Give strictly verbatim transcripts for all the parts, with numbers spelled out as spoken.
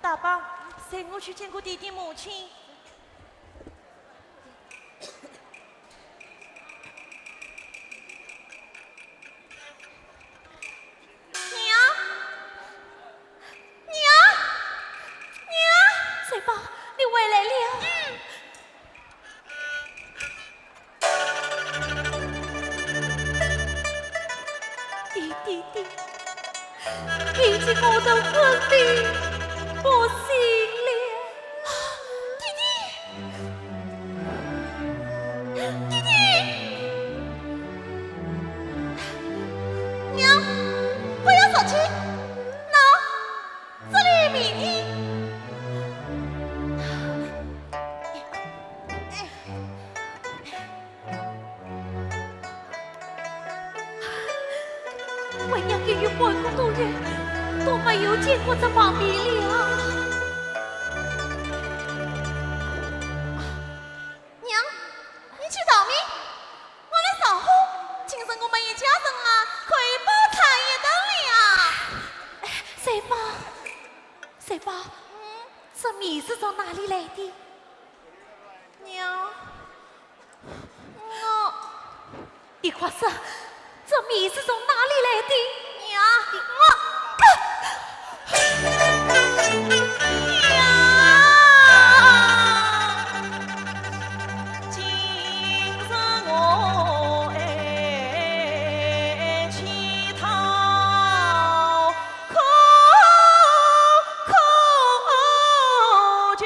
大宝，随我去见过爹爹母亲。 娘，娘，娘！水宝，你回来了。嗯。你爹爹已经饿得昏迷不醒了。爹爹！ 爹爹！娘，不要着急，喏，这里有米粒。为娘跟你半个多月都没有见过这黄米粒啊。 娘，你去淘米，我来烧火。今日我们一家人啊，可以饱餐一顿了呀。哎，水宝，水宝，嗯？这米是从哪里来的？娘，我 你快说，这米是从哪里来的？娘，我，啊！娘！今日我哎乞讨 苦苦求，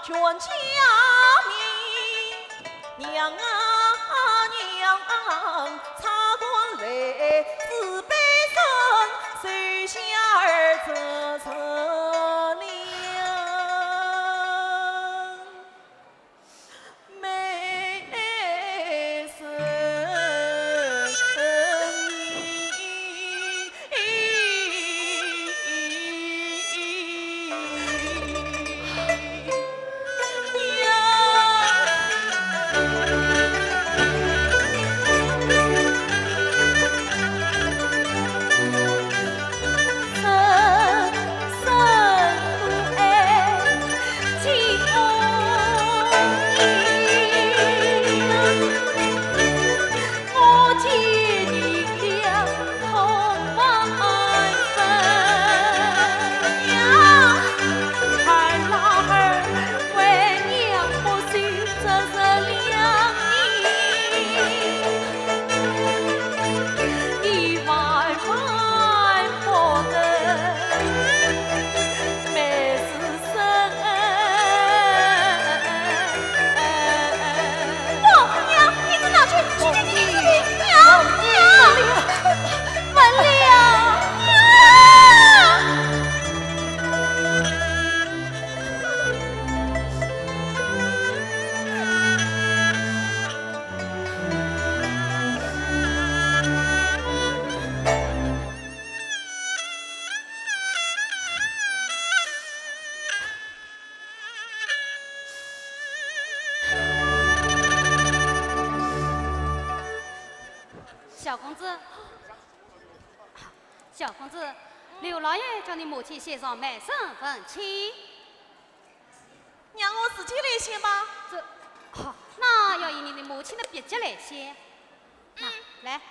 全家人，娘啊娘，差官来自北辰，水下而折折了。 娘，你这拿去，去去去去去，娘，娘，文丽啊，娘！ 小公子，小公子，刘老爷叫你母亲先上卖身成亲。让我自己来先吧。这，好，那要以你的母亲的笔迹来先。那，来。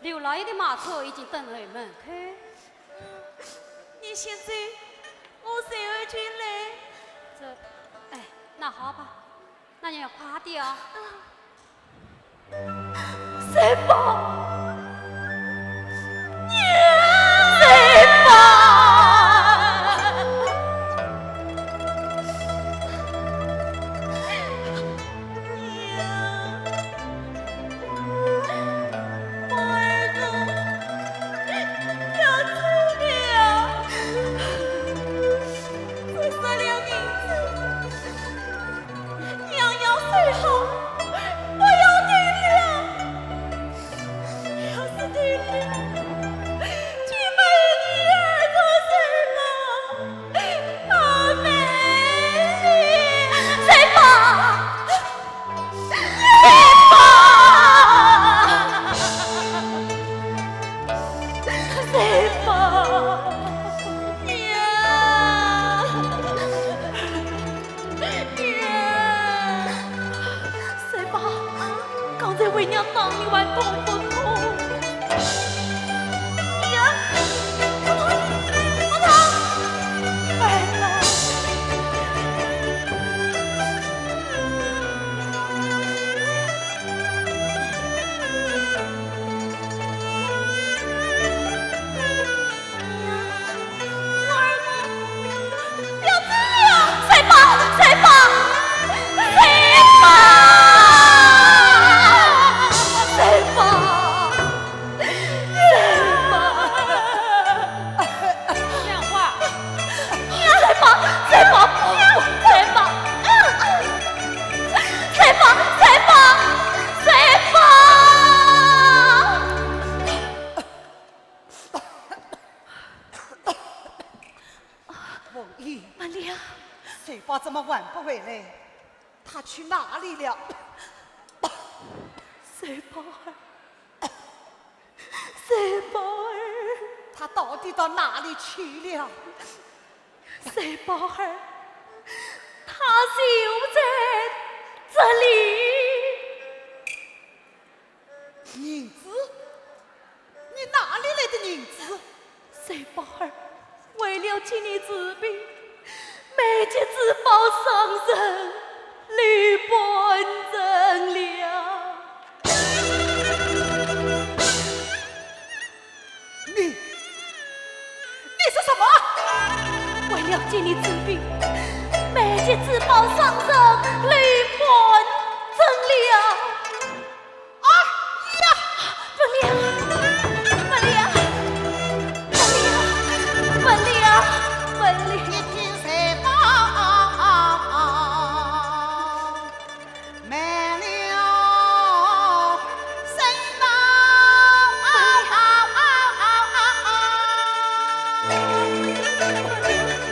刘老爷的马车已经等在门口。你先走，我随后就来。这，哎，那好吧，那你要快点啊。三宝，三宝。娘娘，收好，不要停了。 要是对了，就把你儿子收吧。阿妹，收吧，收吧，收吧，娘。 三宝，刚才为娘打你还痛不痛？呀，不痛，不痛。哎呀！ 三宝，三宝，三宝，三宝，三宝。讲话。三宝，三宝，三宝，三宝，三宝，三宝。 凤英。曼丽啊。三宝怎么还不回来？他去哪里了？三宝儿，三宝儿。他到底到哪里去了？三宝儿，他就在这里。银子？你哪里来的银子？三宝儿，为了救你治病， 卖节珠宝伤人，泪半成了。你，你说什么？为了救你治病，卖节珠宝伤人，泪半成了。 哎呀！文良，文良，文良，文良，文良。一听才报，满了身包。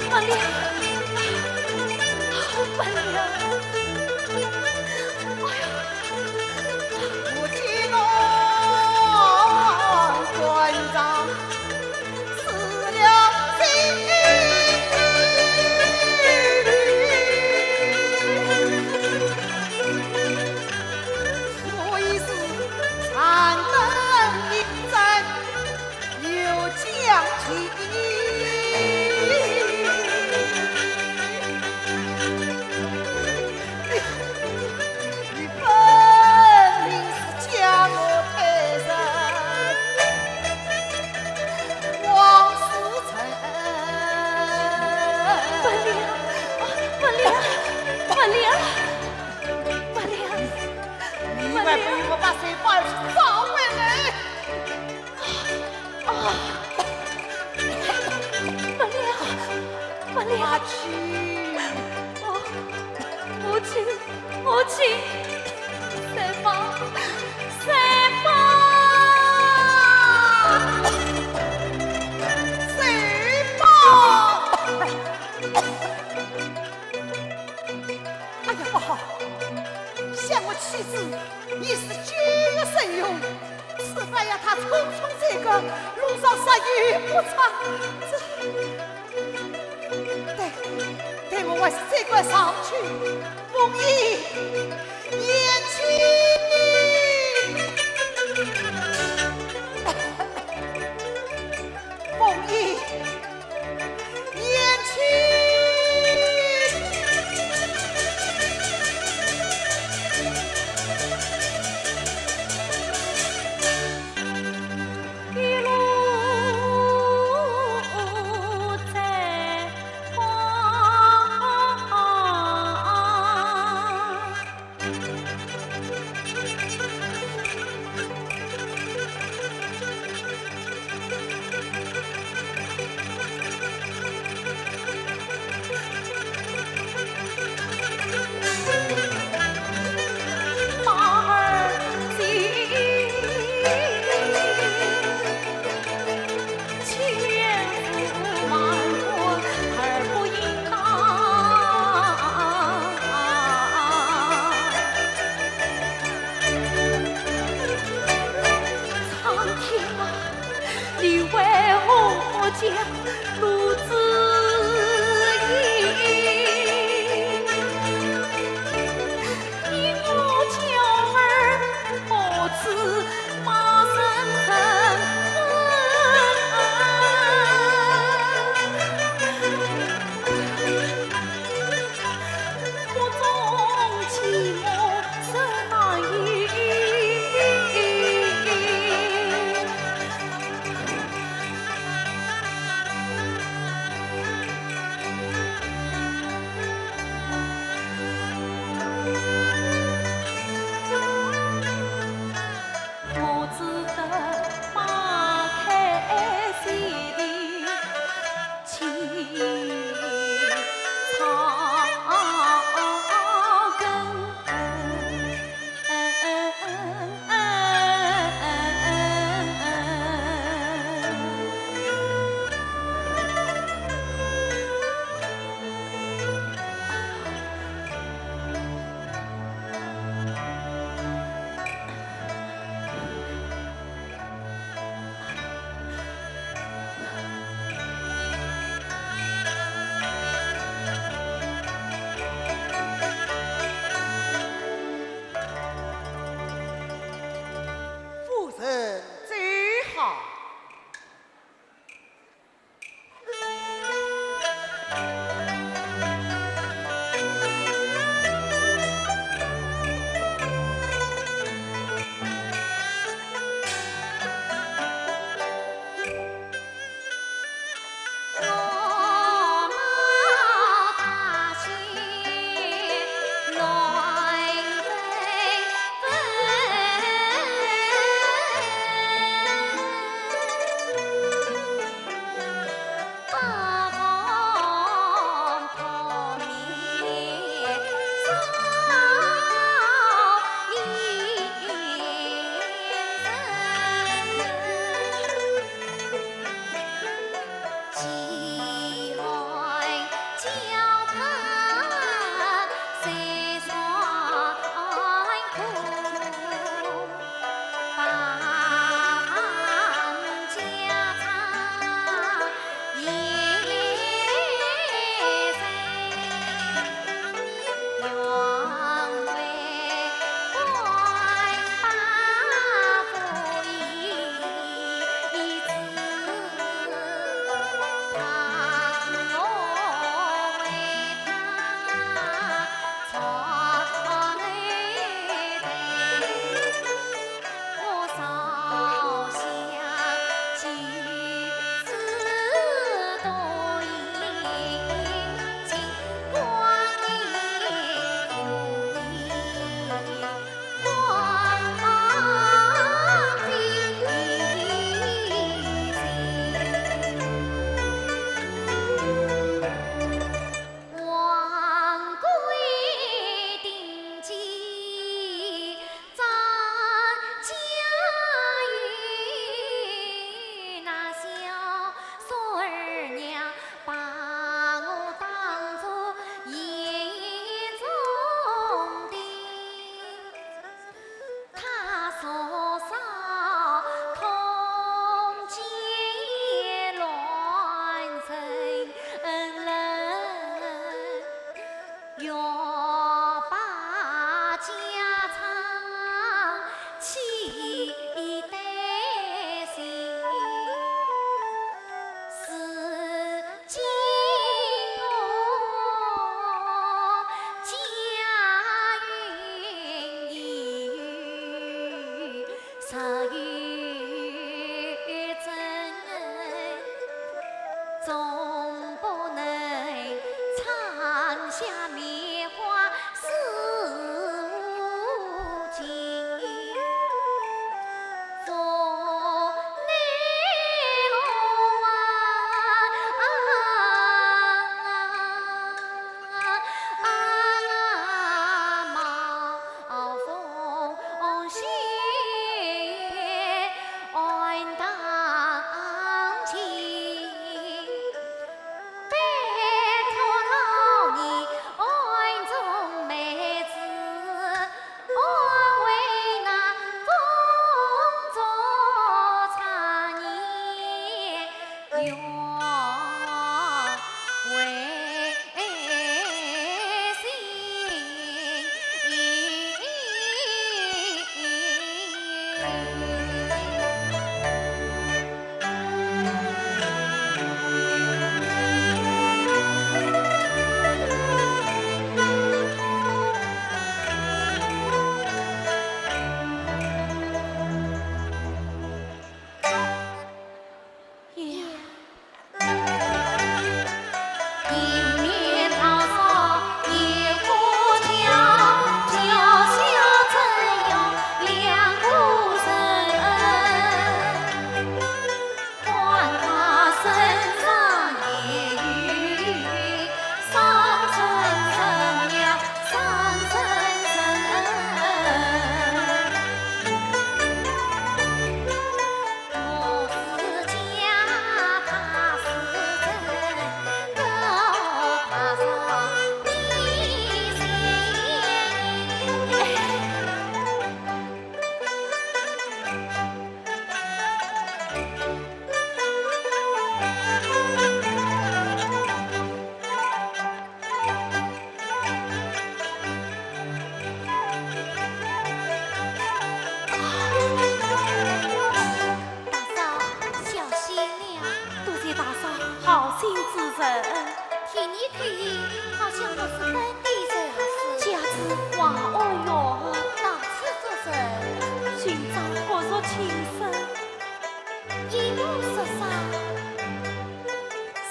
文良，文良，文良。 哎呀，我见我官长死了心。我已是残灯一盏， 又将军，你分明是将我推入黄河沉。文良，文良，文良，文良，你还不与我把三宝儿找回来？ 啊！文良，文良。阿七。哦，母亲，母亲，三宝，三宝，三宝。 哎呀，不好！想我妻子已是九月生育，此番要她匆匆追赶，路上煞有不测。这，对，对，我还是追赶上去。凤英，贤妻。凤英。 贤妻。你可以，好像不是本地人。家住淮安县。到此做甚？寻找骨肉亲生。一路说啥？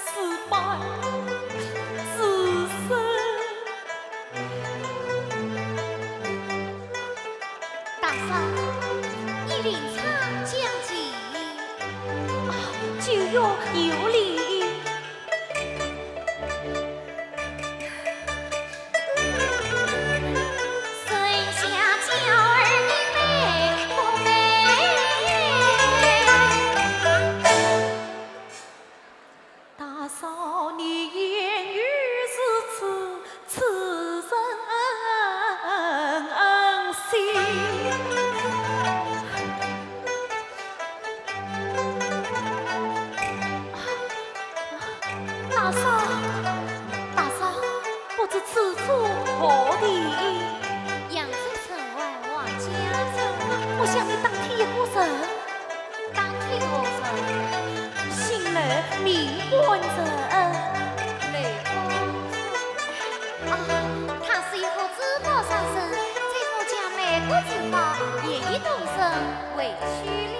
四百四十。大嫂，你临场讲起。啊，就要有理。 大嫂，你言语如此，痴人心。 大嫂，大嫂，不知此处何地？扬州城外王家镇。我想你打听一个人。打听何人？姓刘名官人。刘官人。啊，他是一个知府上身，在我家卖过珠宝，也已动身回去了。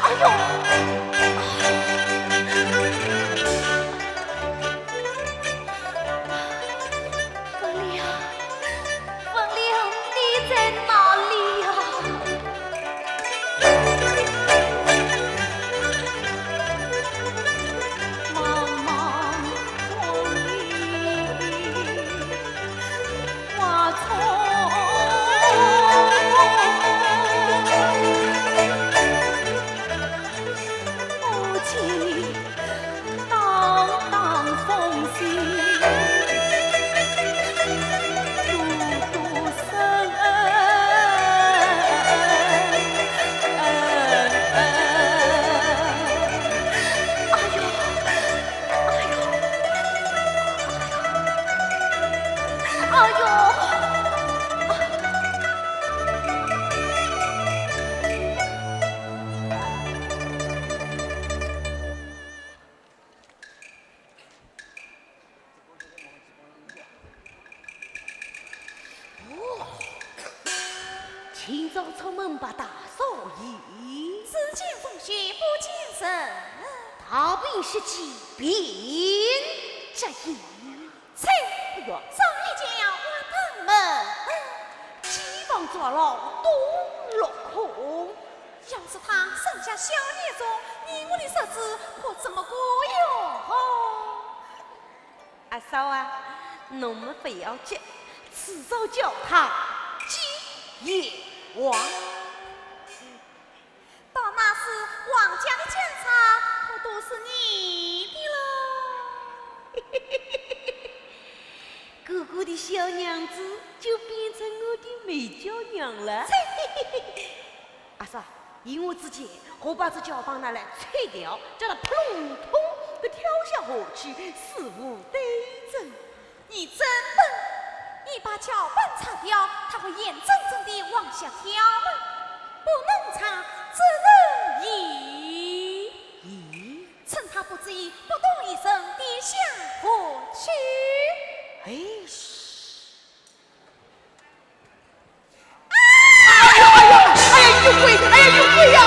哎呦！ 文亮，文亮，你在哪里呀？茫茫风里花丛。 我见你荡荡风心，独独身。哎呦，哎呦，哎呦！ 哦，今朝出门拜大少爷。只见风雪不见人。逃避是疾病。这一切，哎呀，早已经要关灯门，机房抓牢都落空。要是他生下小孽种，你我的日子可怎么过哟？阿嫂啊，侬么不要急，迟早叫他见阎王。到那时，王家的家产可都是你的喽。哥哥的小娘子就变成我的美娇娘了。阿嫂，依我之见，我把这轿棒拿来拆掉，叫它扑隆咚地跳下河去，死无对证。你真笨！你把轿棒拆掉，它会眼睁睁地往下跳吗？不能拆，只能移。移？趁它不注意，扑通一声跌下河去。哎，嘘。 哎呦，哎呦，哎呀，有鬼，哎呀，有鬼呀！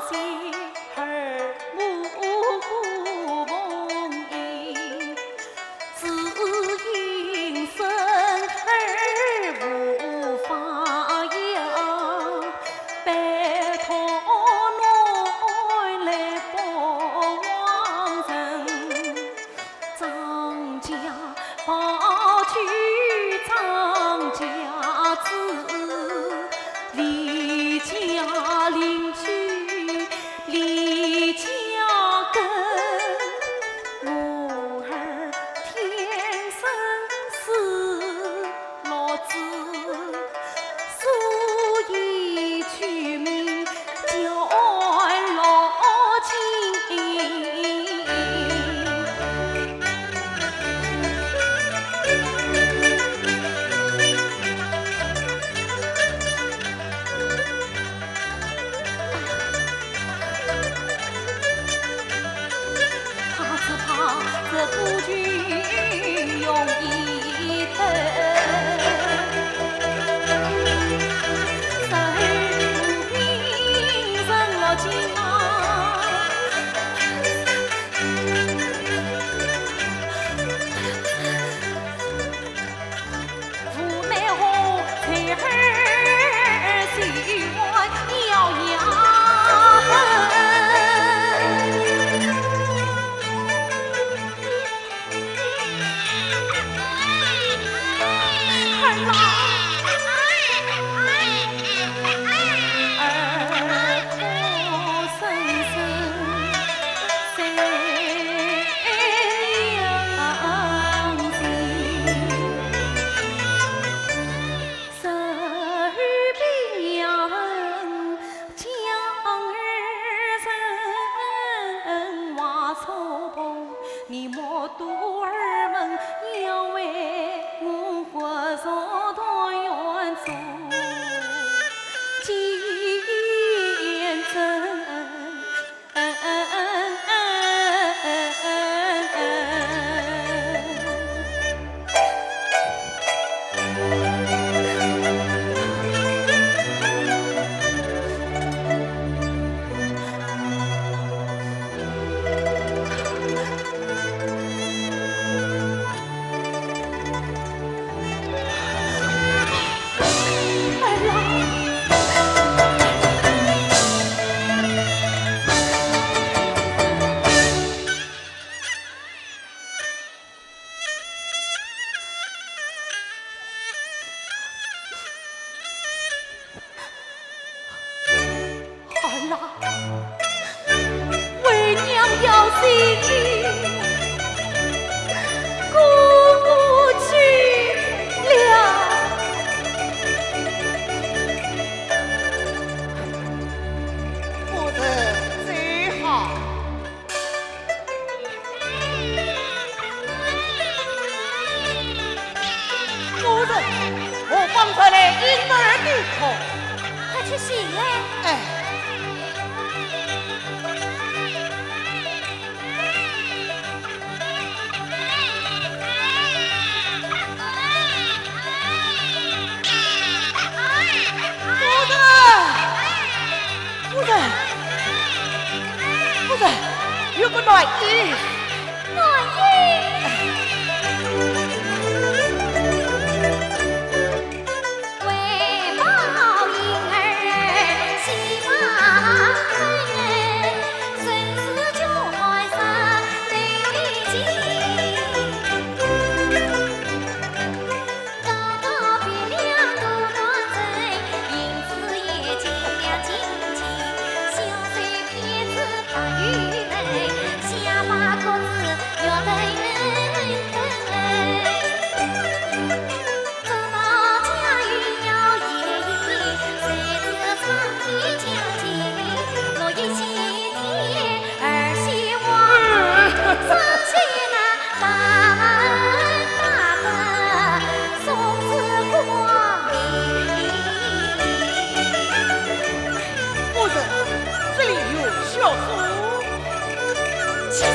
心儿无梦萦，只因生儿无发芽，拜托侬来帮忙人。 张家跑去张家子，离家邻居离家根。我儿天生是 弱子，所以取名叫弱金。怕只怕这夫君容易得，谁无病人落井啊？ 无奈何，才儿心欢摇摇。儿啊，儿哭声声。 你莫多耳闻，要为我活着团圆做见证。儿啊，为娘要随你哥哥去了。夫人走好。 夫人，何方传来婴儿的哭？快去醒来。哎。夫人，夫人，夫人，有个男婴。 夫人，这里有小书。起来。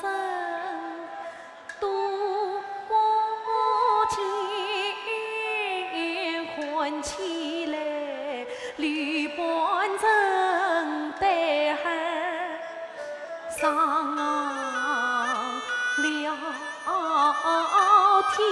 灯，灯火间欢喜来，旅伴成对儿上了天。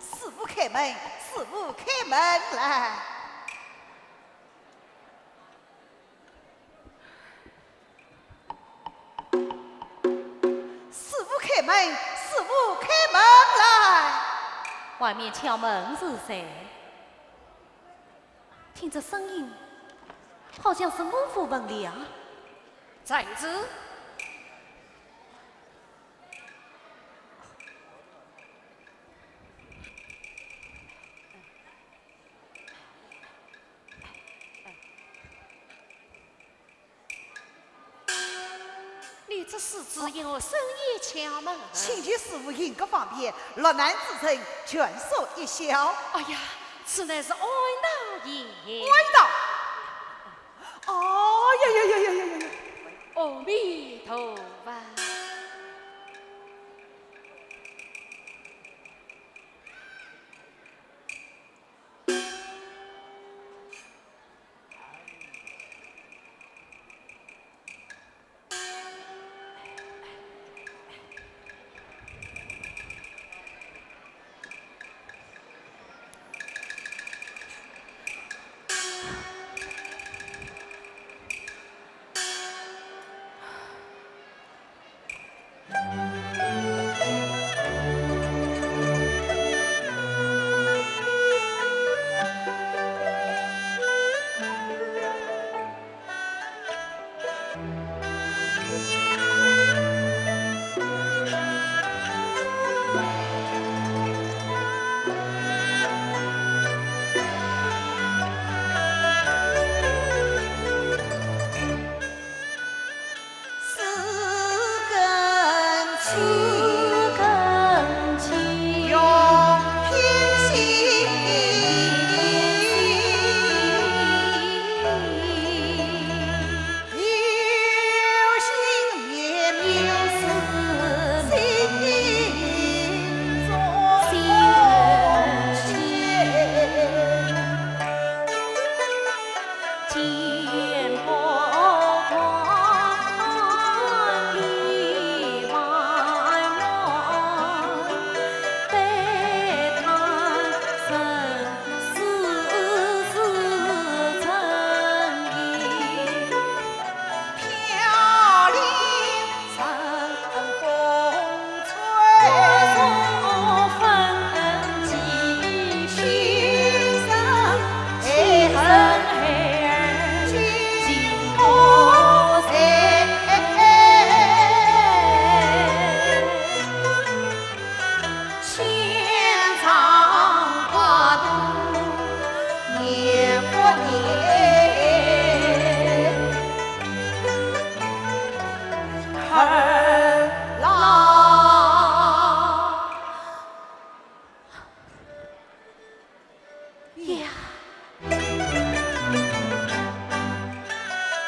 师傅开门，师傅开门来。师傅开门，师傅开门来。外面敲门是谁？听这声音，好像是我府文丽啊。站住！ 你这是因何深夜敲门啊？请求师傅行个方便，落难之人劝说一宵。哎呀，此乃是安道也。安道？哦呀呀呀呀呀呀呀！阿弥陀佛。 师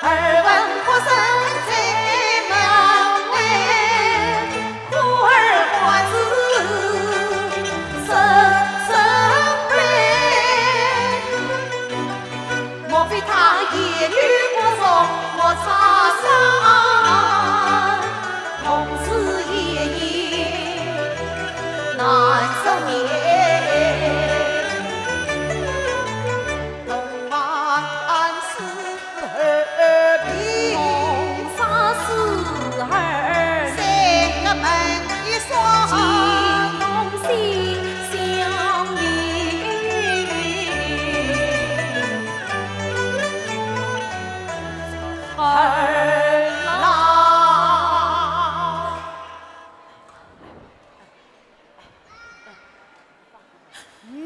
耳闻哭声在门外，呼儿唤子声声悲。莫非他夜雨不从我茶山，同是夜夜难入眠。东方是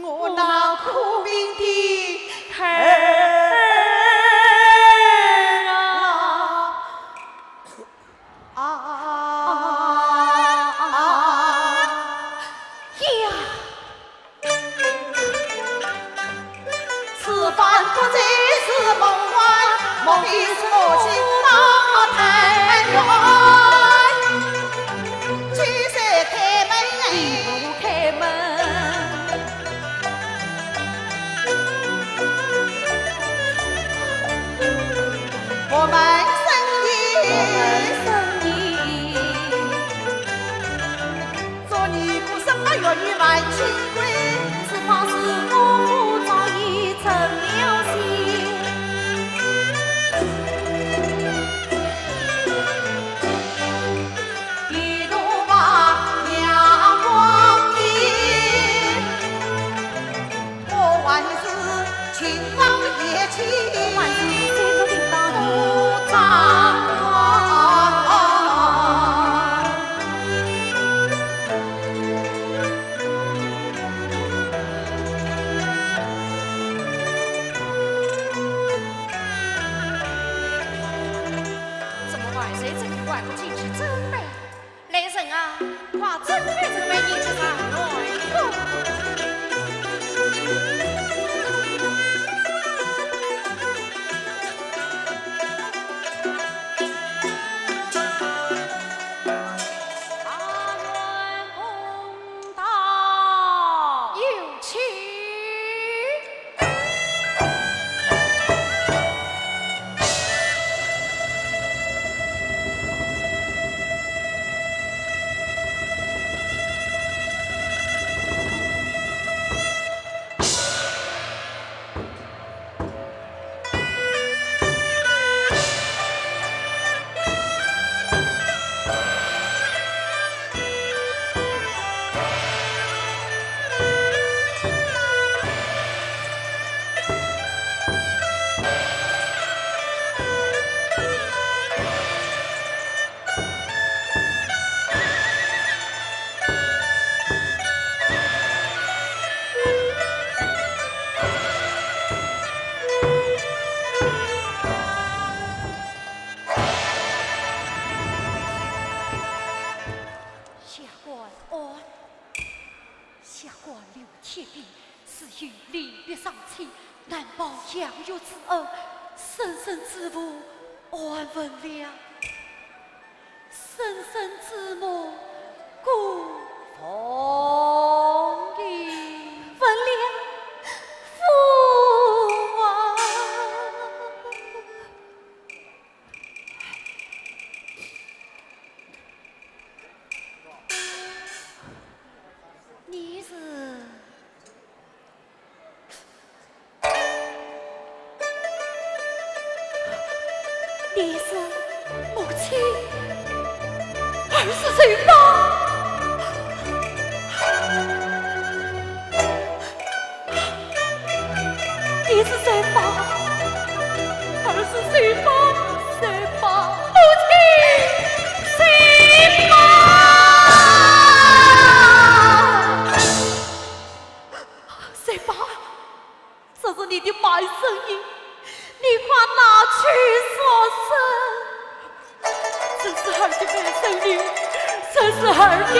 我那苦命的孩儿啊！啊！呀！此番不知是梦幻，莫非是母亲到太远？举手开门，开门。 我们生意，我们生意。做尼姑生活月入万金归，只怕是我夫早已成了心。一度把阳光阴。 我还是情到夜去，我还是心不定到你掌管。怎么万岁这里还不进去准备？ 来人啊，快准备准备，你去上外头。大元公道。有请。 下官安。 下官刘铁壁，自幼离别双亲，难报养育之恩，生身之父安闻良，生身之母顾凤英。闻良父王。 你是？你是母亲，儿是谁吧？你是谁吧？儿是谁吧？谁吧？母亲，谁吧？谁吧？这是你的卖身印，你快拿去赎身。 这是儿的卖身印，这是儿的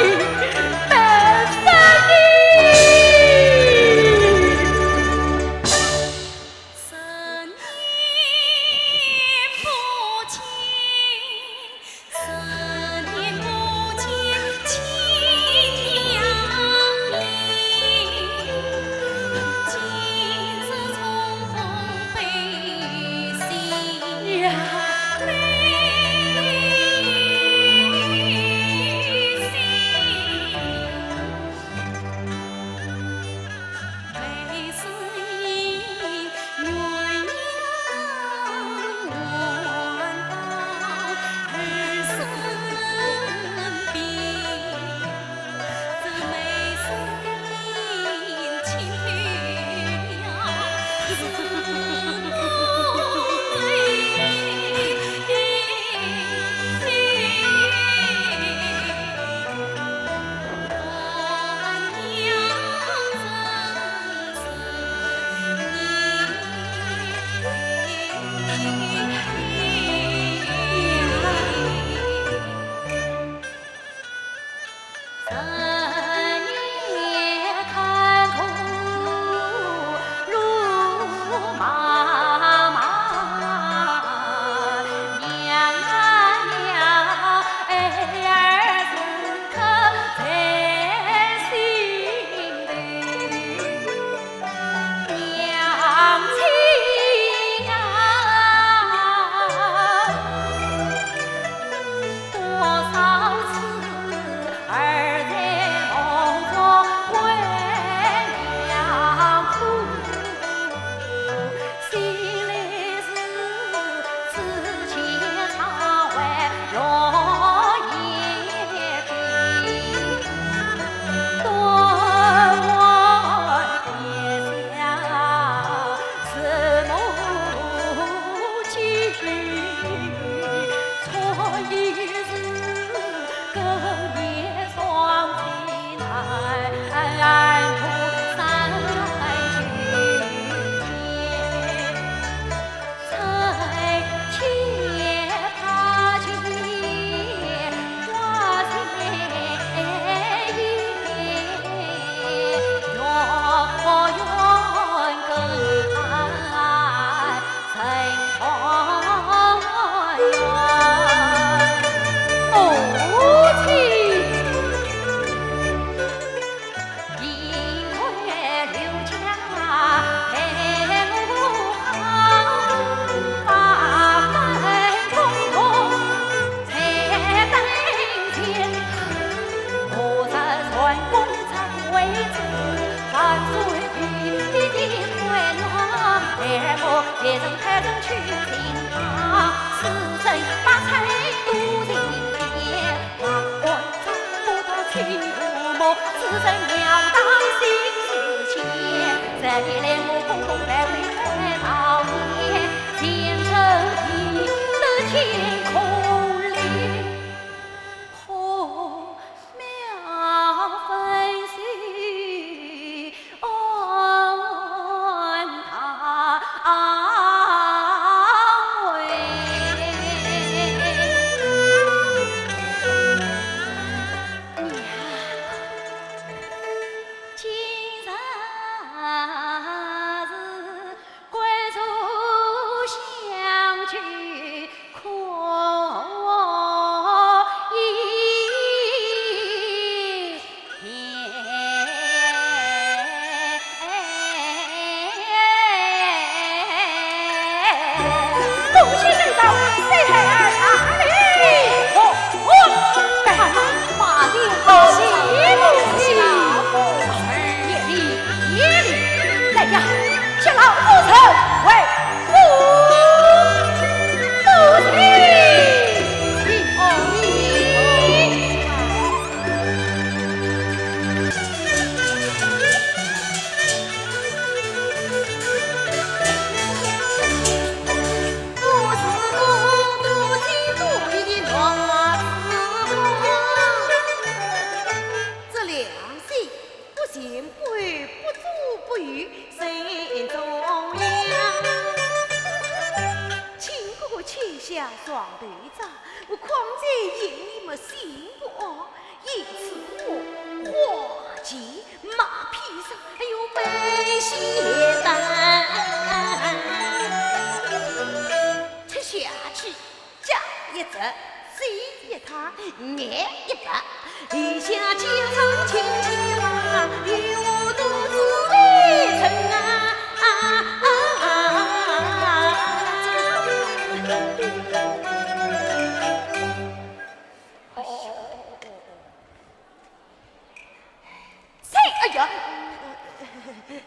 卖身印。来呀，接老夫人回府。这良心，不前不后，不左不右，心中央。请哥哥且下床头。 我匡正嫌你们心不安，因此我花钱买砒霜，还有买仙丹。吃下去，讲一则，笑一趟，眼一白。 留下几声清气话，与我独自为证啊！谁？哎呀！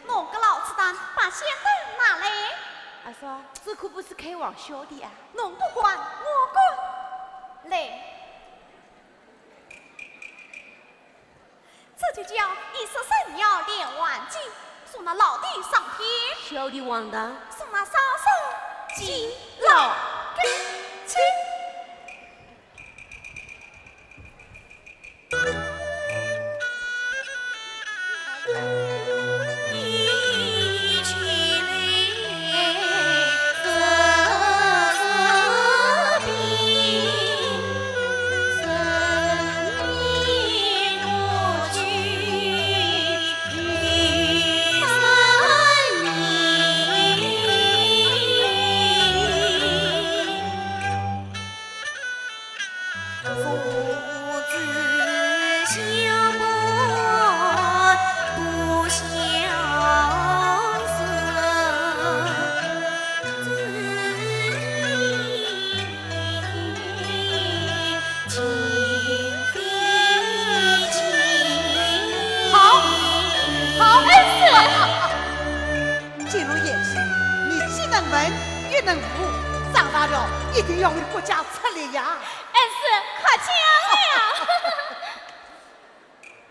拿个老子弹，把仙丹拿来！阿嫂，这可不是开玩笑的啊！侬不管，我管。来。 这就叫一石三鸟两万斤，送那老的上天，小的往哪？送那嫂嫂敬老。敬老。好，好，恩师。既如贤婿，你既能文又能武，长大了一定要为国家出力呀。恩师，快讲了。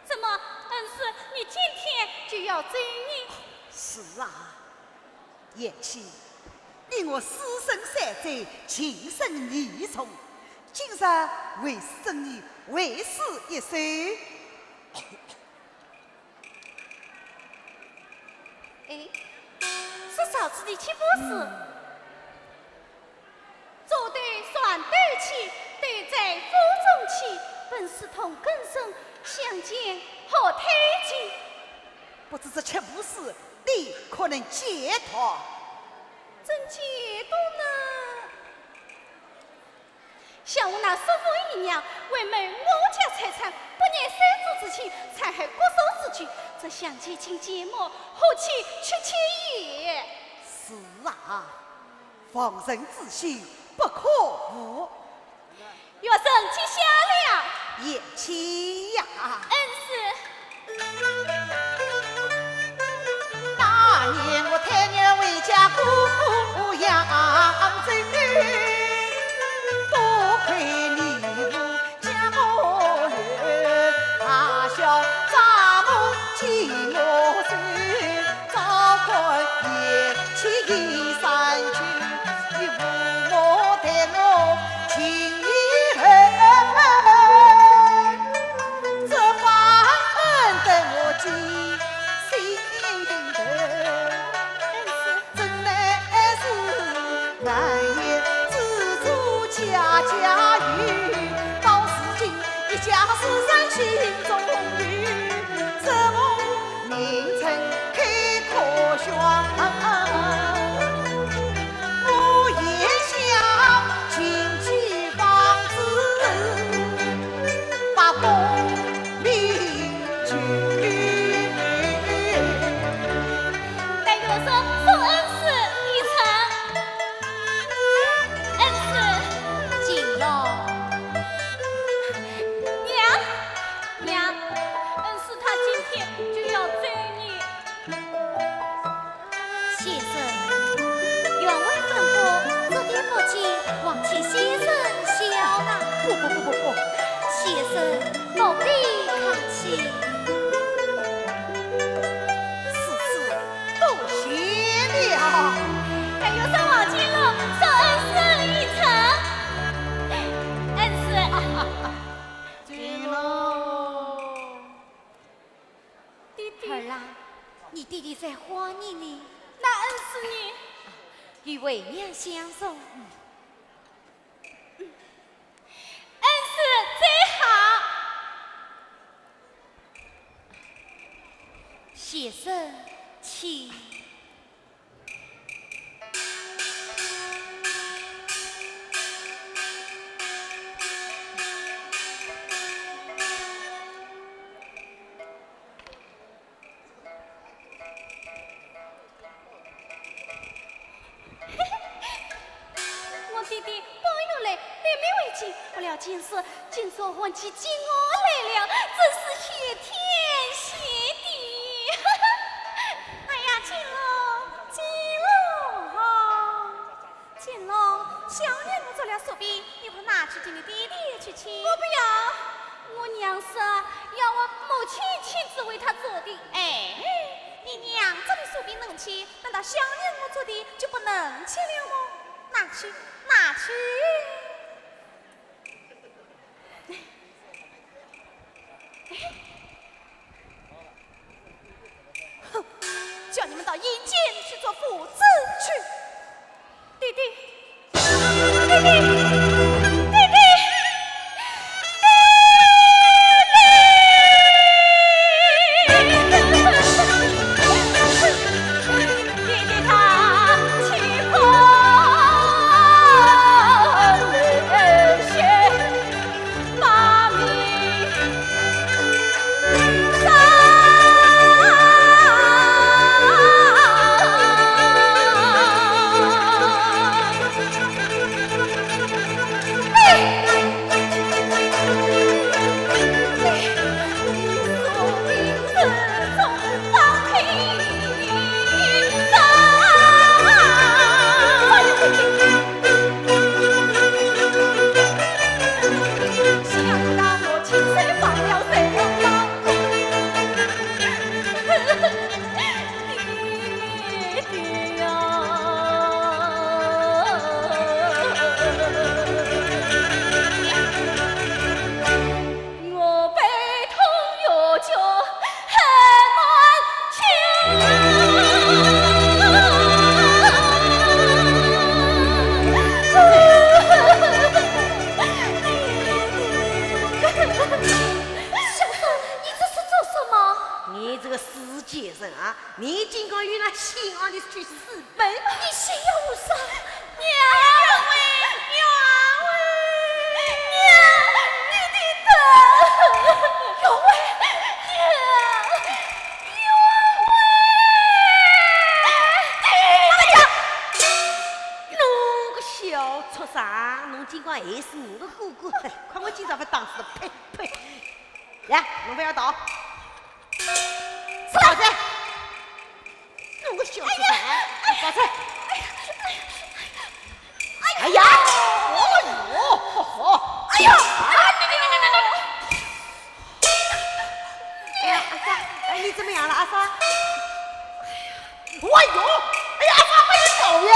怎么，恩师，你今天就要走呢？是啊，贤婿，你我师生三载，情深义重，今日为师赠你会诗一首。哎，说曹植的七步诗。嗯。坐对船头去，对在舟中去，本是同根生，相煎何太急。不知这七步诗，你可能解脱？怎解脱呢？ 想我那叔父姨娘，为谋我家财产，不念三祖之情，残害国手之举，这相煎请节目，何其屈屈也！是啊，防人之心不可无。学生记下了。贤妻呀。恩师。 那年我太原回家过扬州，多亏你父将我留，大小丈母见我愁，照看贤妻一生情，你父母待我情意厚。 这方恩待我记心头。恩师。真乃是难言之隐，家家有，到如今一家之人心中留，这梦 名曾开科巷，我也想紧记房子，把功名就。待学生送恩师一程。恩师。请了。娘，娘，恩师他今天就要走呢。 先生，员外吩咐，这点不见，还请先生笑纳。不不不不不。先生，不必客气。是是，多谢了。待学生望见了，送恩师一程。恩师。请了。 弟弟。儿啊，你爹爹在花园里。那恩师呢？与为娘相送。恩师走好。先生，请。 我弟弟半夜来，难眠未醒，不料今日竟然还记起我来了，真是谢天谢地。哎呀，金龙，金龙啊！金龙，想念我做了寿饼，你快拿去给你爹爹去吃。我不要，我娘说要我母亲亲自为他做的。哎，你娘做的寿饼能吃， 难道想念我做的就不能吃了吗？拿去，拿去！哼，叫你们到阴间去做父子去！弟弟，弟弟，弟弟！我个哥哥，哎，看我今朝勿打死的，呸呸！来，侬勿要逃，跑噻！侬个小畜生，哎，跑噻！哎呀，哦哟，好好，哎呀，哎呀，哎呀，阿三，哎，你怎么样了，阿三？哎呦，哎呀，阿三，不要走呀！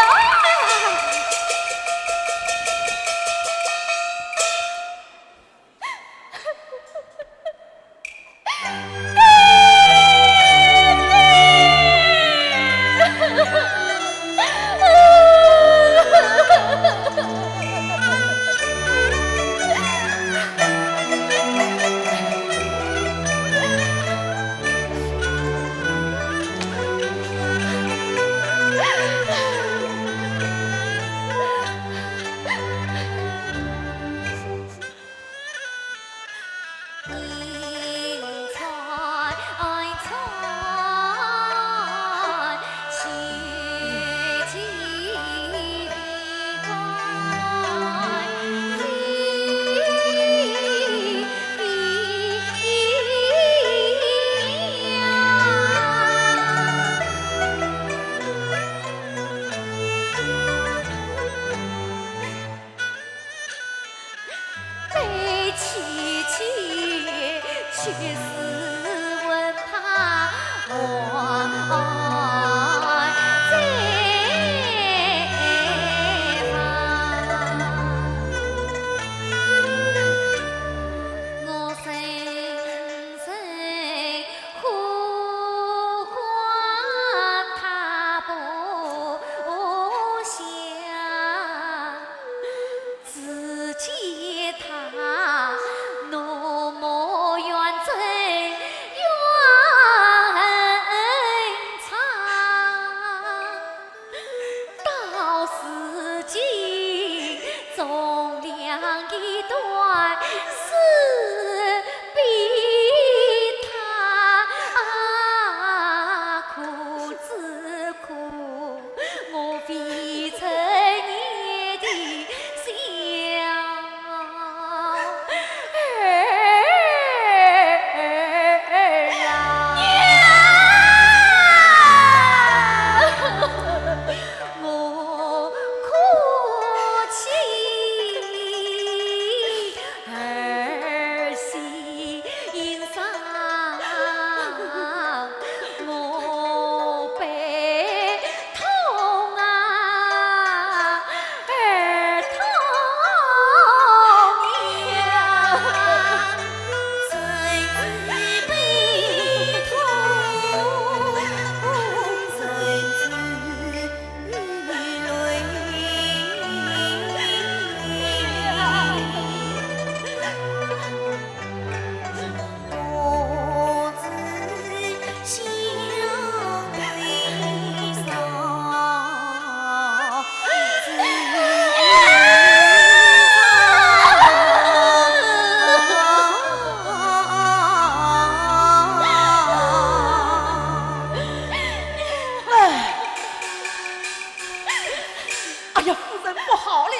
哎呀，夫人不好了！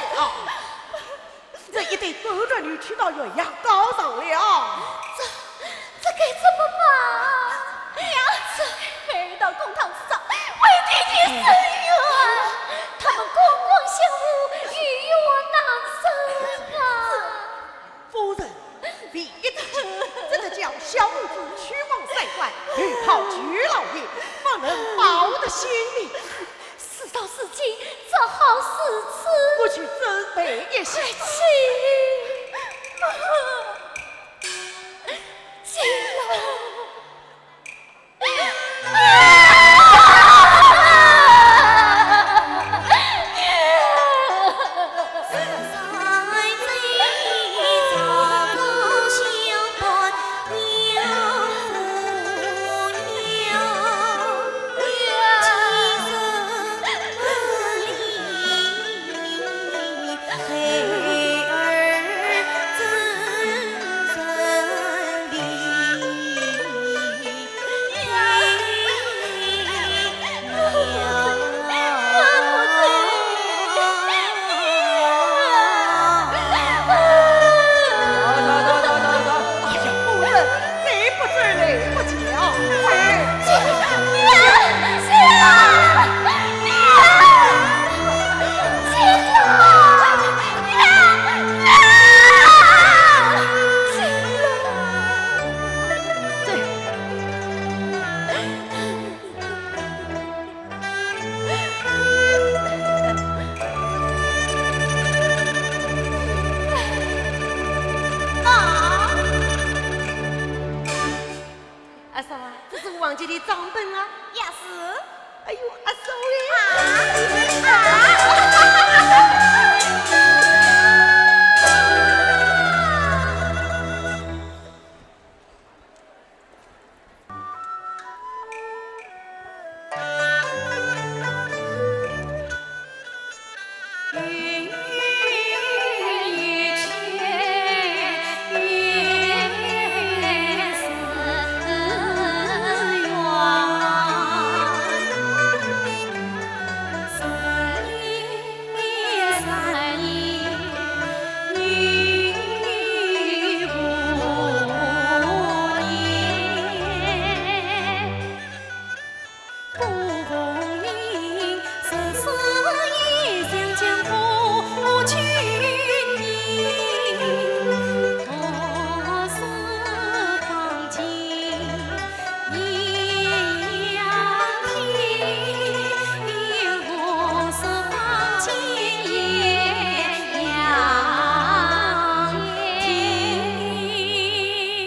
这一对狗男女去到岳阳告状了。这，这该怎么办？娘子，二人到公堂之上，为爹爹伸冤，他们官官相护，与我难伸啊！夫人，你一听，这个叫小女子屈枉三观，投靠舅老爷，不能保得性命。事到如今，只好如此。我去准备一些。快去。舅老。你的账本啊？也是。哎呦，阿嫂哎！啊！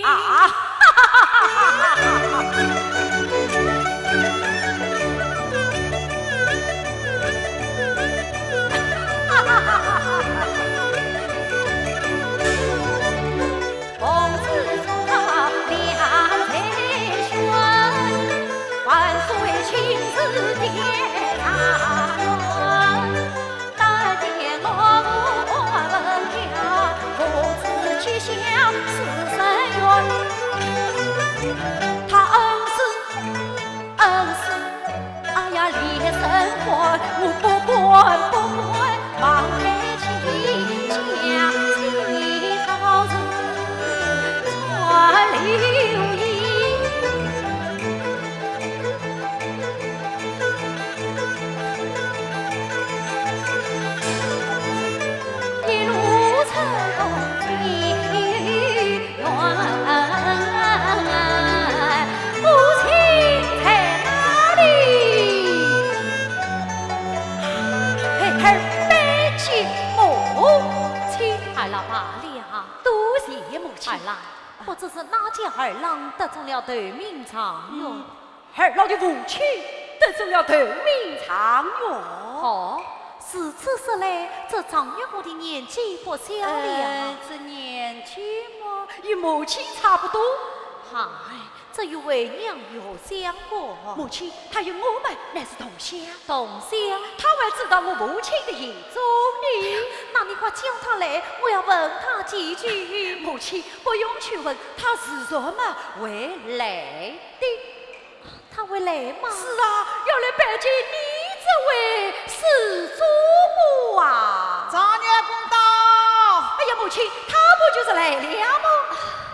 啊！啊！儿郎，不知是哪家儿郎得中了头名状元。 儿郎的父亲得中了头名状元。哦，如此说来，这状元公的年纪不小了。呃，这年纪嘛，与母亲差不多。嗨，这与为娘有何相干？母亲，他与我们乃是同乡。同乡？他还知道我父亲的行踪呢。那你快叫他来，我要问他几句。母亲，不用去问，他自然嘛会来的。 他会来吗？是啊，要来拜见你这位始祖母啊。状元公到。哎呀，母亲，他不就是来了吗？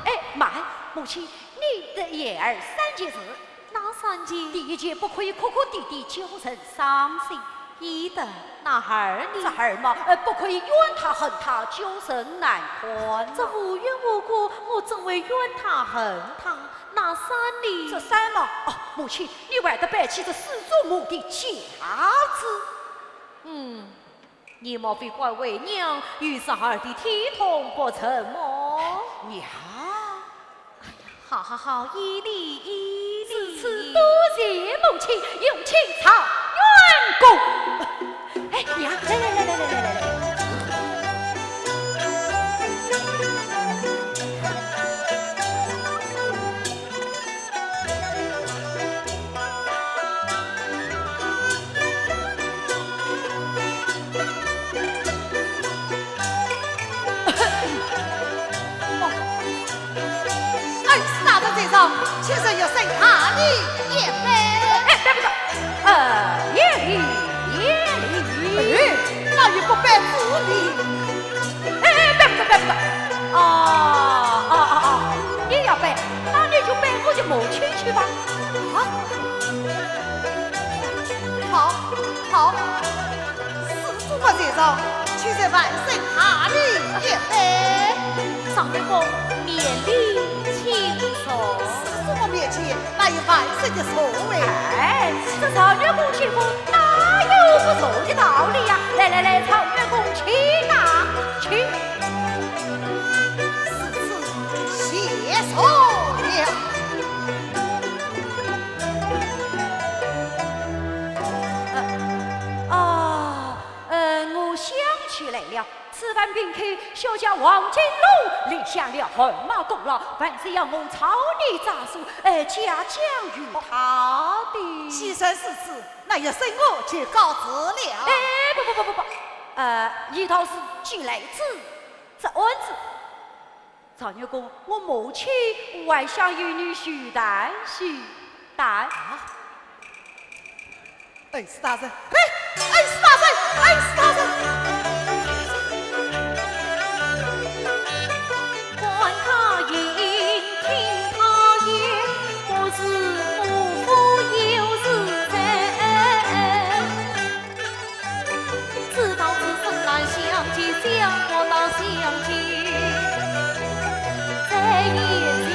哎，慢，母亲，你的言儿三件事。哪三件？第一件，不可以哭哭啼啼，叫人伤心。 记得，那二呢？这二嘛，呃，不可以怨他恨他，叫人难堪呐。这无缘无故，我怎会怨他恨他？那三呢？这三嘛，哦，母亲，你还得摆起这始祖母的架子。嗯，你莫非怪为娘与侄儿的体统不成么？娘。 好好好，依你依你。如此多谢母亲，有请状元公。哎，娘，来来来来来来来来。 哎，是大人在上，请受学生大礼一拜。哎，别不得，呃，免礼，免礼。哎，哪有不拜之理？哎，别不得，别不得。哦，哦，哦，哦，你要拜，那你就拜我的母亲去吧。啊？好，好。 始祖母在上，请受万岁大礼一拜。状元公免礼请坐。始祖母面前，哪有万岁的座位？哎，这状元公请坐，哪有不坐的道理呀？来来来，状元公请啊，请。如此谢坐了。单凭口，小姐王金龙立下了汗马功劳，还是要我草泥杂事，呃，嘉奖于他的。既然如此，那有甚我就告辞了。哎，不不不不不，呃，你倒是既来之则安之。状元公，我母亲还想与你叙谈叙谈。啊？ 恩师大人，嘿，恩师大人，恩师大人。观他言，听他言，不是无福又是人。知道此生难相见，想不到相见在眼前。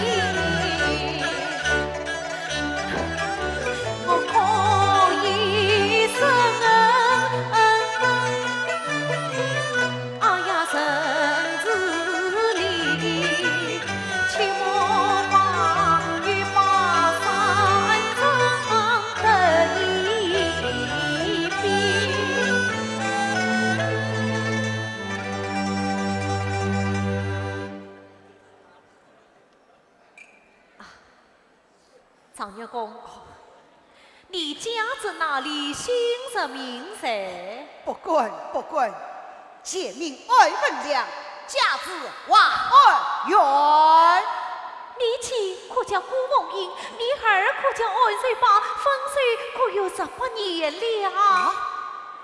我可以生恩，啊呀，生子立，切莫把一把三春得一别。 状元公，你家住哪里？姓甚名谁？不敢，不敢，贱民安文良，家住华安县。你妻可叫顾凤英，你儿可叫安瑞邦，分手可有十八年了。啊，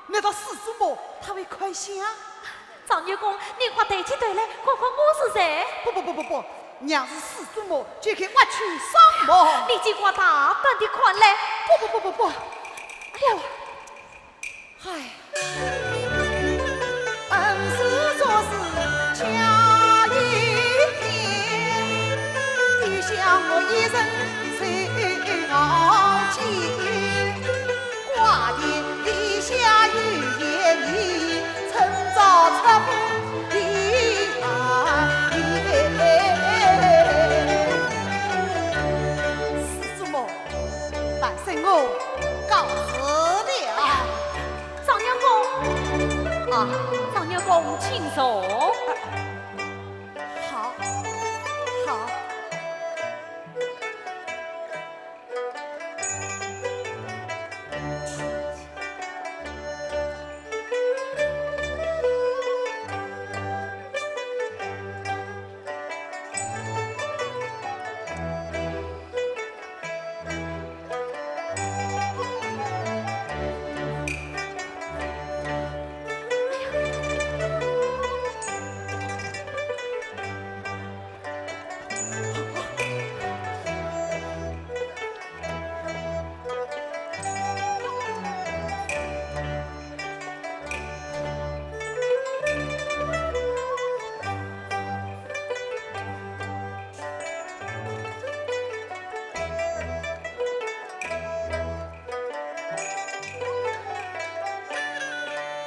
难道四祖母她会看相？ 状元公，你快抬起头来，看看我是谁。不不不不不，娘是四祖母，就该挖去双目。你尽管大胆地看来。不不不不不，哎呀，唉。恩师做事假一片，你想我一人谁熬煎？ 挂点地下有言，你趁早出府避寒。四祖母，晚生我告辞了。状元公。啊，状元公，请坐。好，好。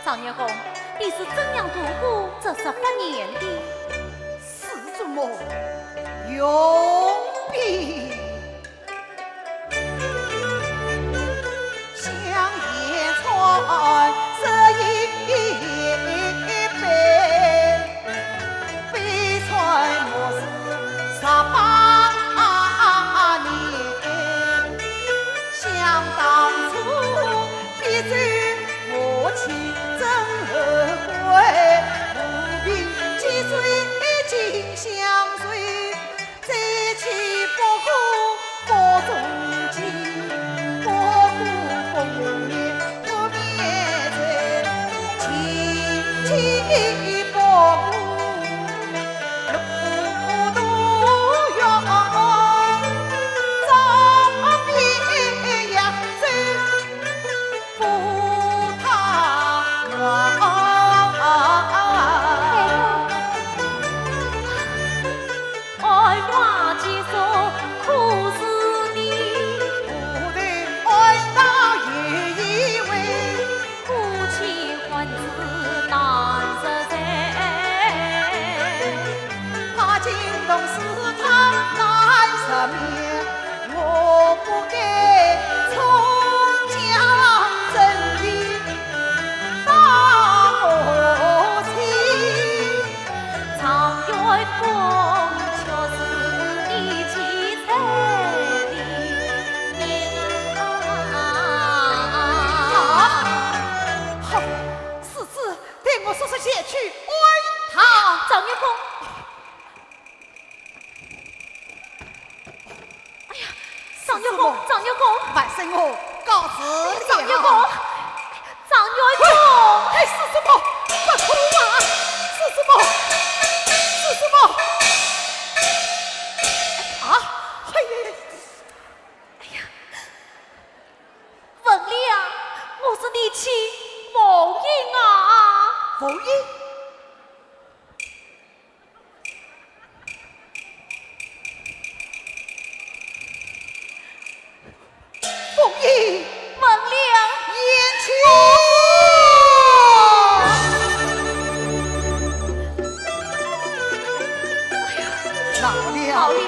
状元公，你是怎样度过这十八年的？四祖母，容禀。 相言传，十一悲，悲传末是十八年。想当初，必是母亲真后悔，无凭几岁尽相随。 再娶不过府中亲，不过封面不面罪，亲戚不过路途远，早别扬州赴他园。 安华结束可是你？不对，安到有一位，夫妻还是难实在。他竟动是他难赦免，我不该重将真理大火起。公就是你妻子的命啊！好，世子，待我速速前去安她。状元公，哎呀，状元公，状元公，慢些，我告辞了。状元公，状元公。哎，是什么？不哭啊！是什么？是什么？啊！哎呀！哎呀！文良，我是你妻凤英啊。凤英？ 凤英，文良，贤妻。老了，老了，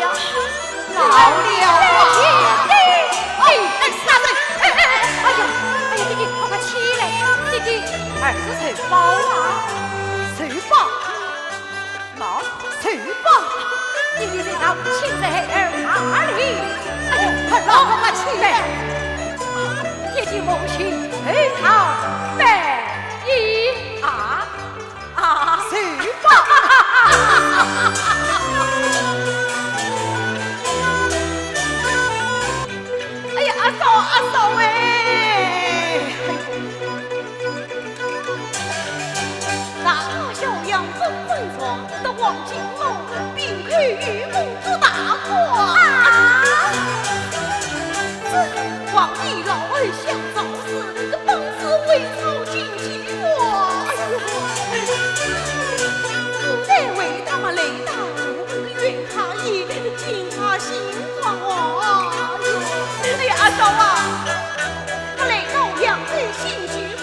老了啊！哎，哎，哎，哎呀，哎呀，姐姐，快快起来，姐姐，儿子受报啊，受报。 喏，去吧，你的这套亲在儿哪里？哎呀，快让他们起来！爹爹母亲，儿好，备一啊啊！去吧！哎呀，阿嫂，阿嫂哎！ 大小杨公孙瓒，得黄金龙，并可与我做大官。啊！这皇帝老儿想造次，这本是为朝廷计谋。哎呦，古代为他们来打鼓，云他衣，金他行装哦。哎呀，阿嫂啊！ 我来到扬州新曲府，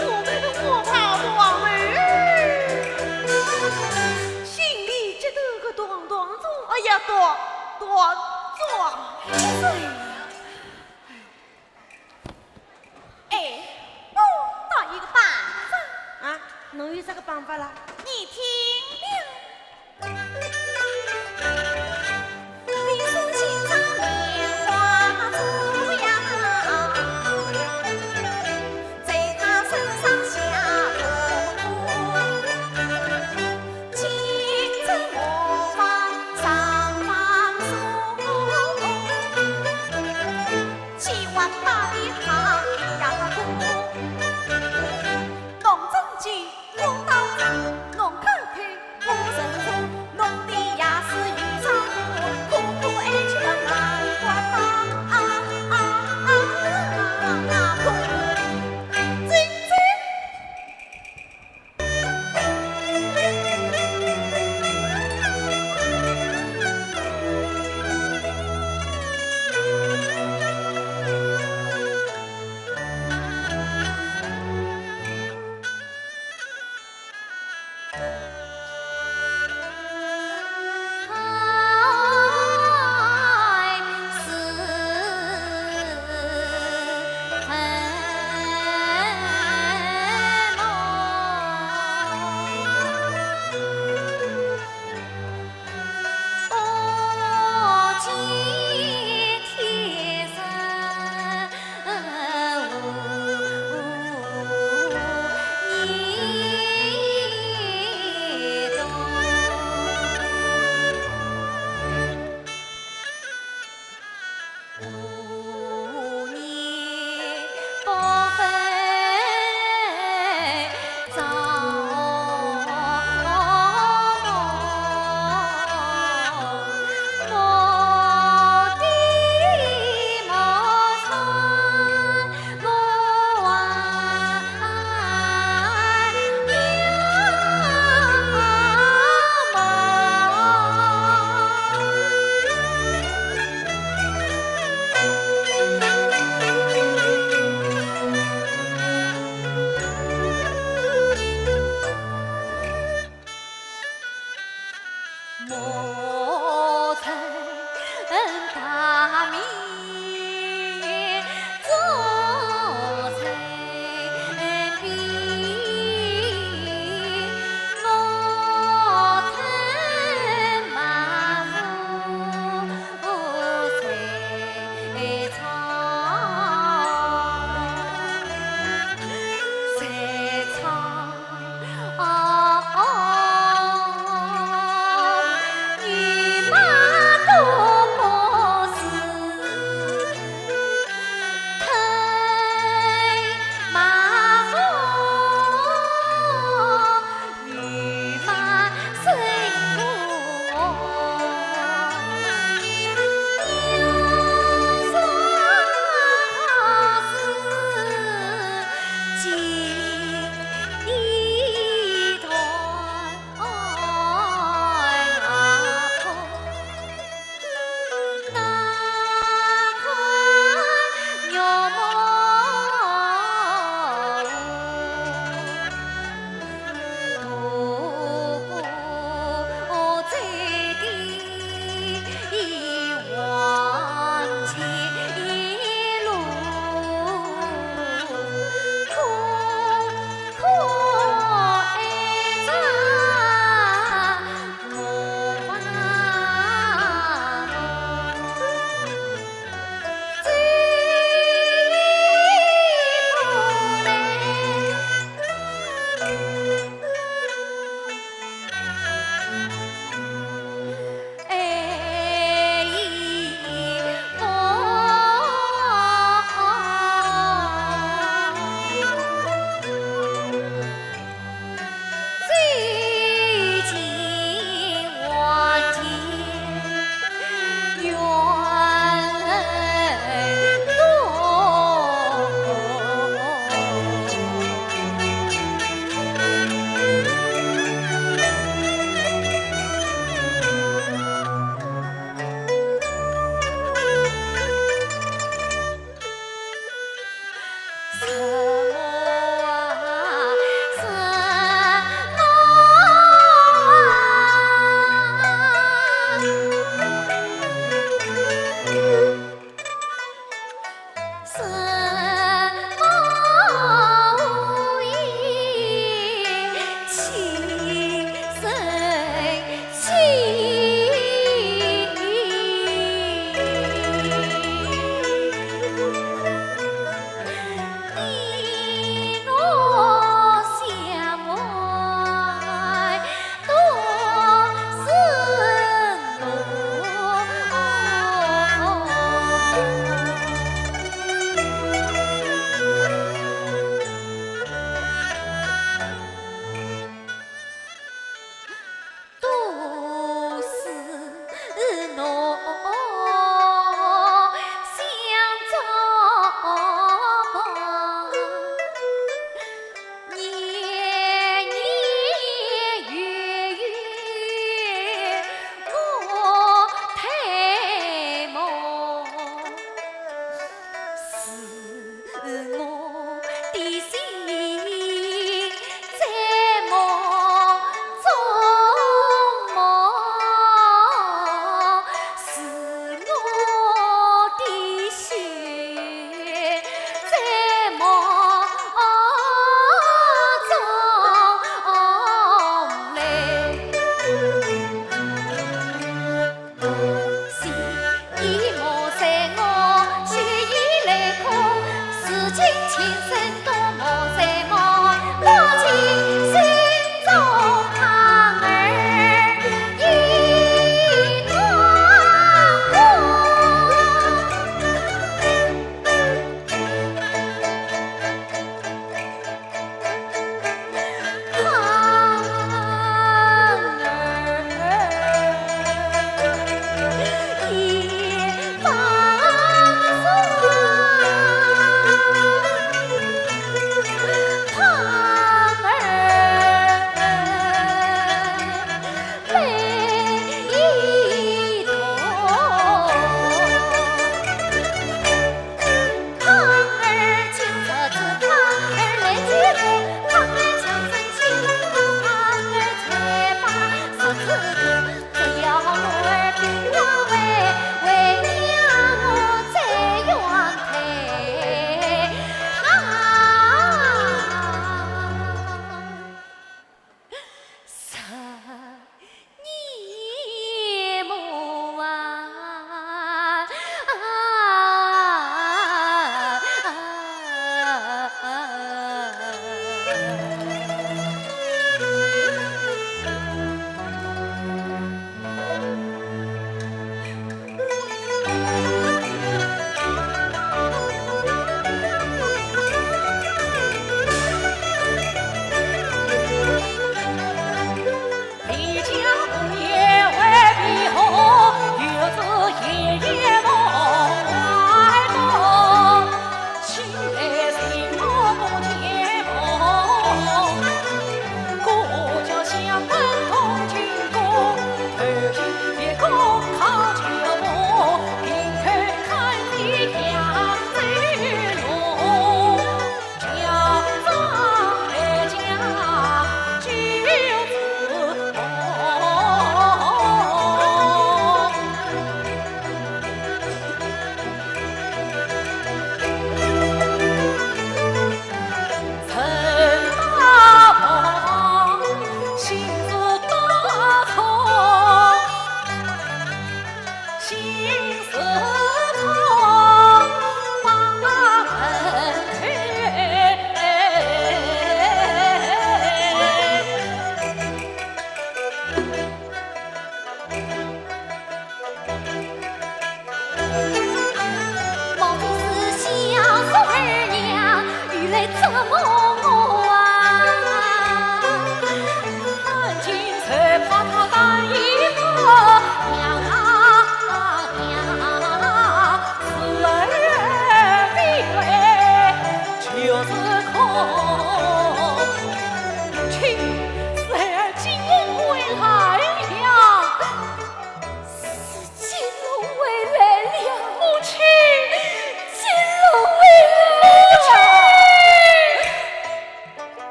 我怕王后心里觉得个断断转，哎呀，断断转。哎，我倒有个办法。啊，侬有啥个办法啦？你听了。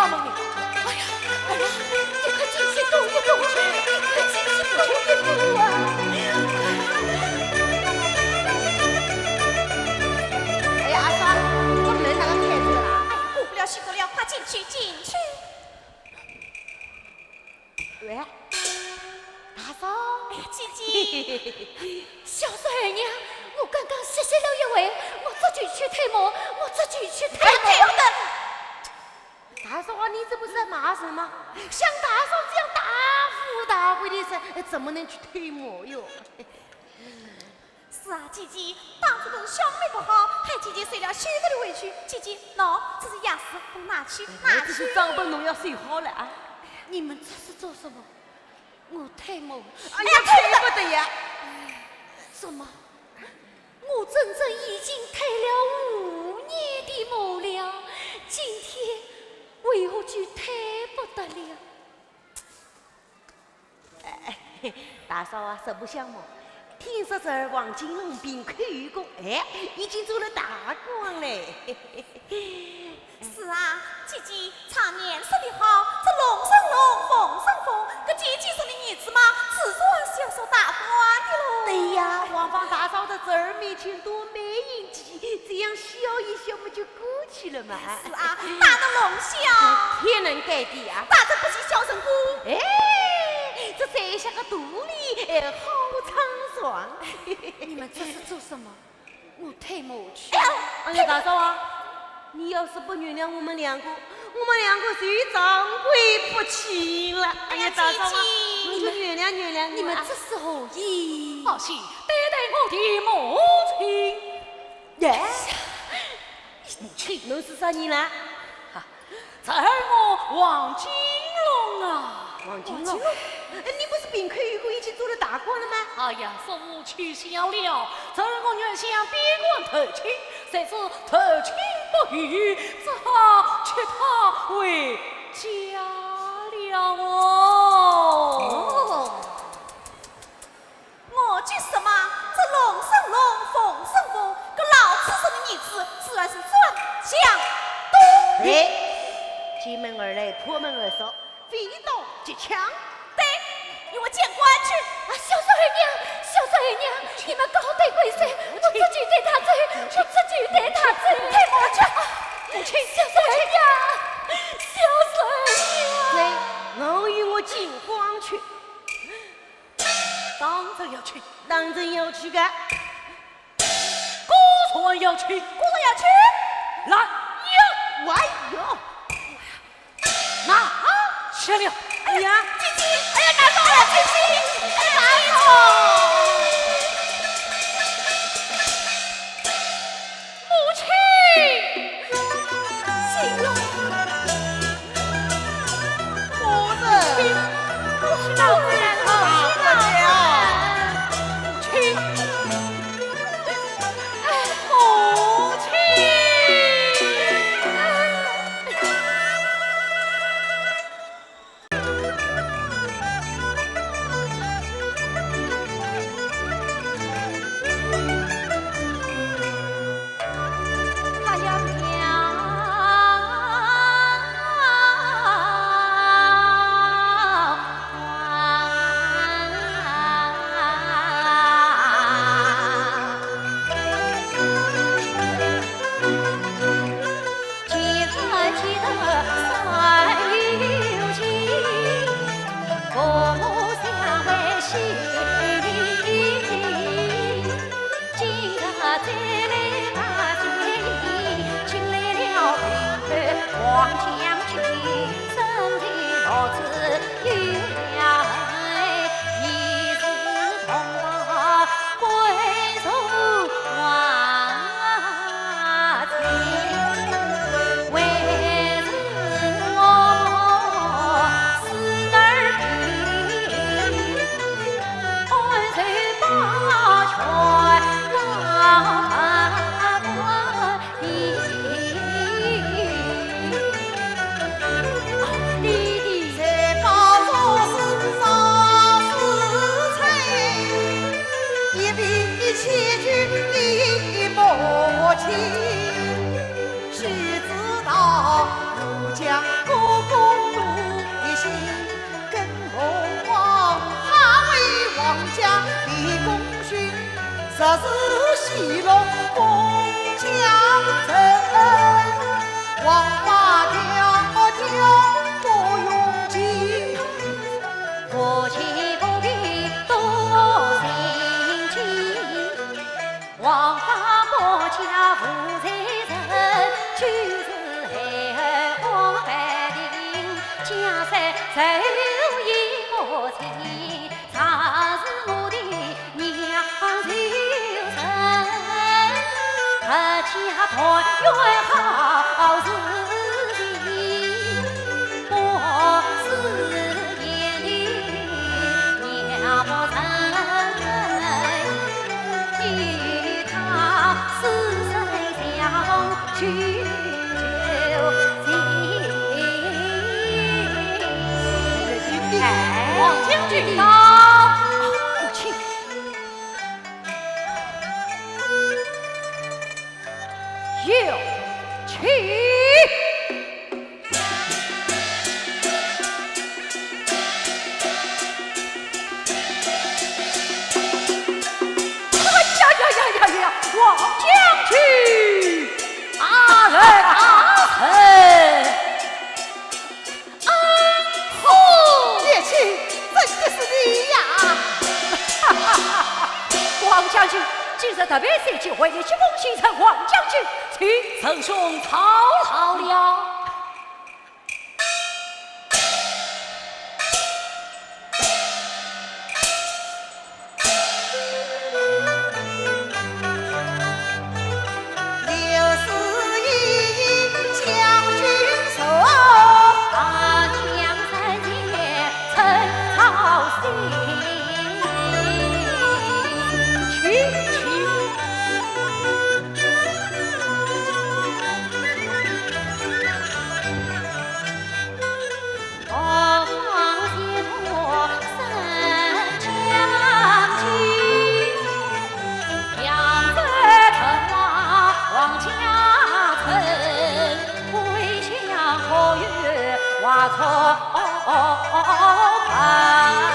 哎呀，儿啊，你快进去躲一躲，你快进去躲一躲啊！哎呀，阿嫂，这门哪能开着啦？哎呀，顾不了，许得了，快进去，进去。喂，大嫂。哎呀，姐姐。小孙儿娘，我刚刚歇息了一会，我这就去脱帽，我这就去脱帽。哎，不用的。 大嫂啊，你这不是在骂人吗？像大嫂这样大富大贵的人，怎么能去脱帽哟？是啊，姐姐，当初都是小妹不好，害姐姐受了许多的委屈。姐姐，喏，这是钥匙，拿去，拿去。哎，这是账本，侬要收好了啊。你们这是做什么？我脱帽去。哎呀，脱不得呀。什么？ 我整整已经脱了五年的帽了，今天为何就脱不得了？哎，大嫂啊，实不相瞒，听说侄儿王金龙凭口有功，哎，已经做了大官嘞。 是啊，姐姐，常言说得好，这龙生龙，凤生凤，搿姐姐生的儿子嘛，自然是要做大官的喽。对呀，王芳大嫂在侄儿面前多美一句，这样笑一笑嘛就过去了嘛。是啊，大人龙孝。天能盖地啊。大人不计小人过。哎，这在下个肚里，哎，好昌爽。你们这是做什么？ 我脱帽去。哎呀，大嫂啊，你要是不原谅我们两个，我们两个就长跪不起了。哎呀，大嫂啊，姐姐，你就原谅原谅我啊。你们这是何意？好心对待我的母亲。耶？母亲，侬是啥人啦？哈， 侄儿我王金龙啊。王金龙？哎，你不是凭口有功已经做了大官了吗？哎呀，叔父取笑了，侄儿我原想边关投亲，谁知投亲不遇，只好弃她回家了哦。哦。 我就说嘛，这龙生龙，凤生凤，搿老子生的儿子自然是专将多。哎，进门而来，破门而出，非同即抢。对，与我见官去。啊，小孙儿娘，小孙儿娘，你们告对贵妃，我自己带她走，我自己带她走。退后去。啊，母亲，小孙儿娘，小孙儿娘。对，我与我见官去。 当然要去。当然要去个。果然要去。果然要去。来呀！哎呦！拿下了。哎呀，姐姐，哎呀，拿走了，姐姐，哎呀，拿走。母亲。行了。 夫人，我是老夫人，老夫人。母亲，母亲。哎，王将军到。请。有请。 哎呀呀呀呀呀！王将军，大人，大人。啊，好。贤婿，真的是你呀！王将军，今日特别写信为你接风信，望王将军请。陈兄操劳了。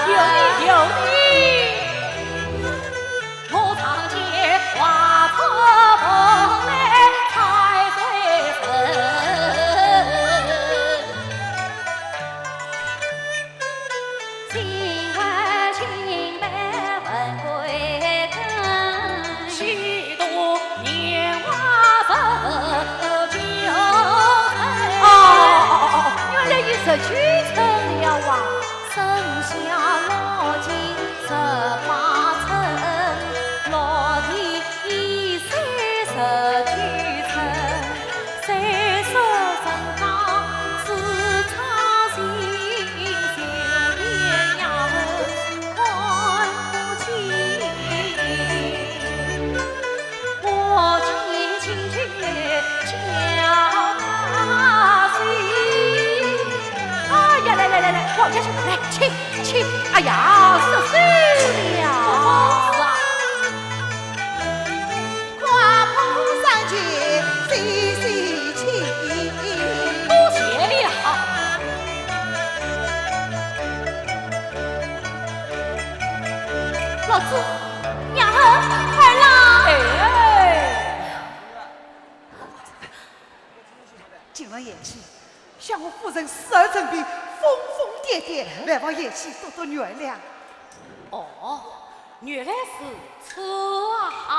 有理，有理。 哦，哦，哦，哦，原来已十九层了啊！ 哎呀，来来来来，王将军，来，请，请。哎呀，失手了。不好意思啊。多谢了。老子，娘儿，快来。哎。 今日贤婿，想我夫人死而成病，疯疯癫癫，还望贤婿多多原谅。哦，原来如此啊！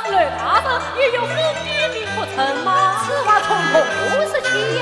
刘大人也有封地名不成吗？此话从何说起呀？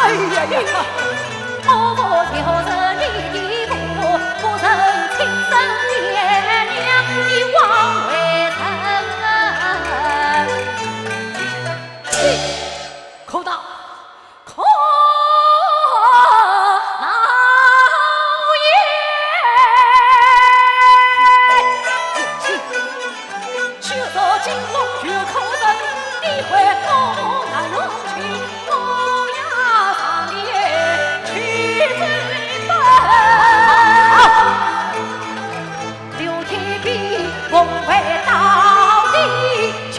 哎呀呀！可道，可道也。刘天兵奉陪到底去。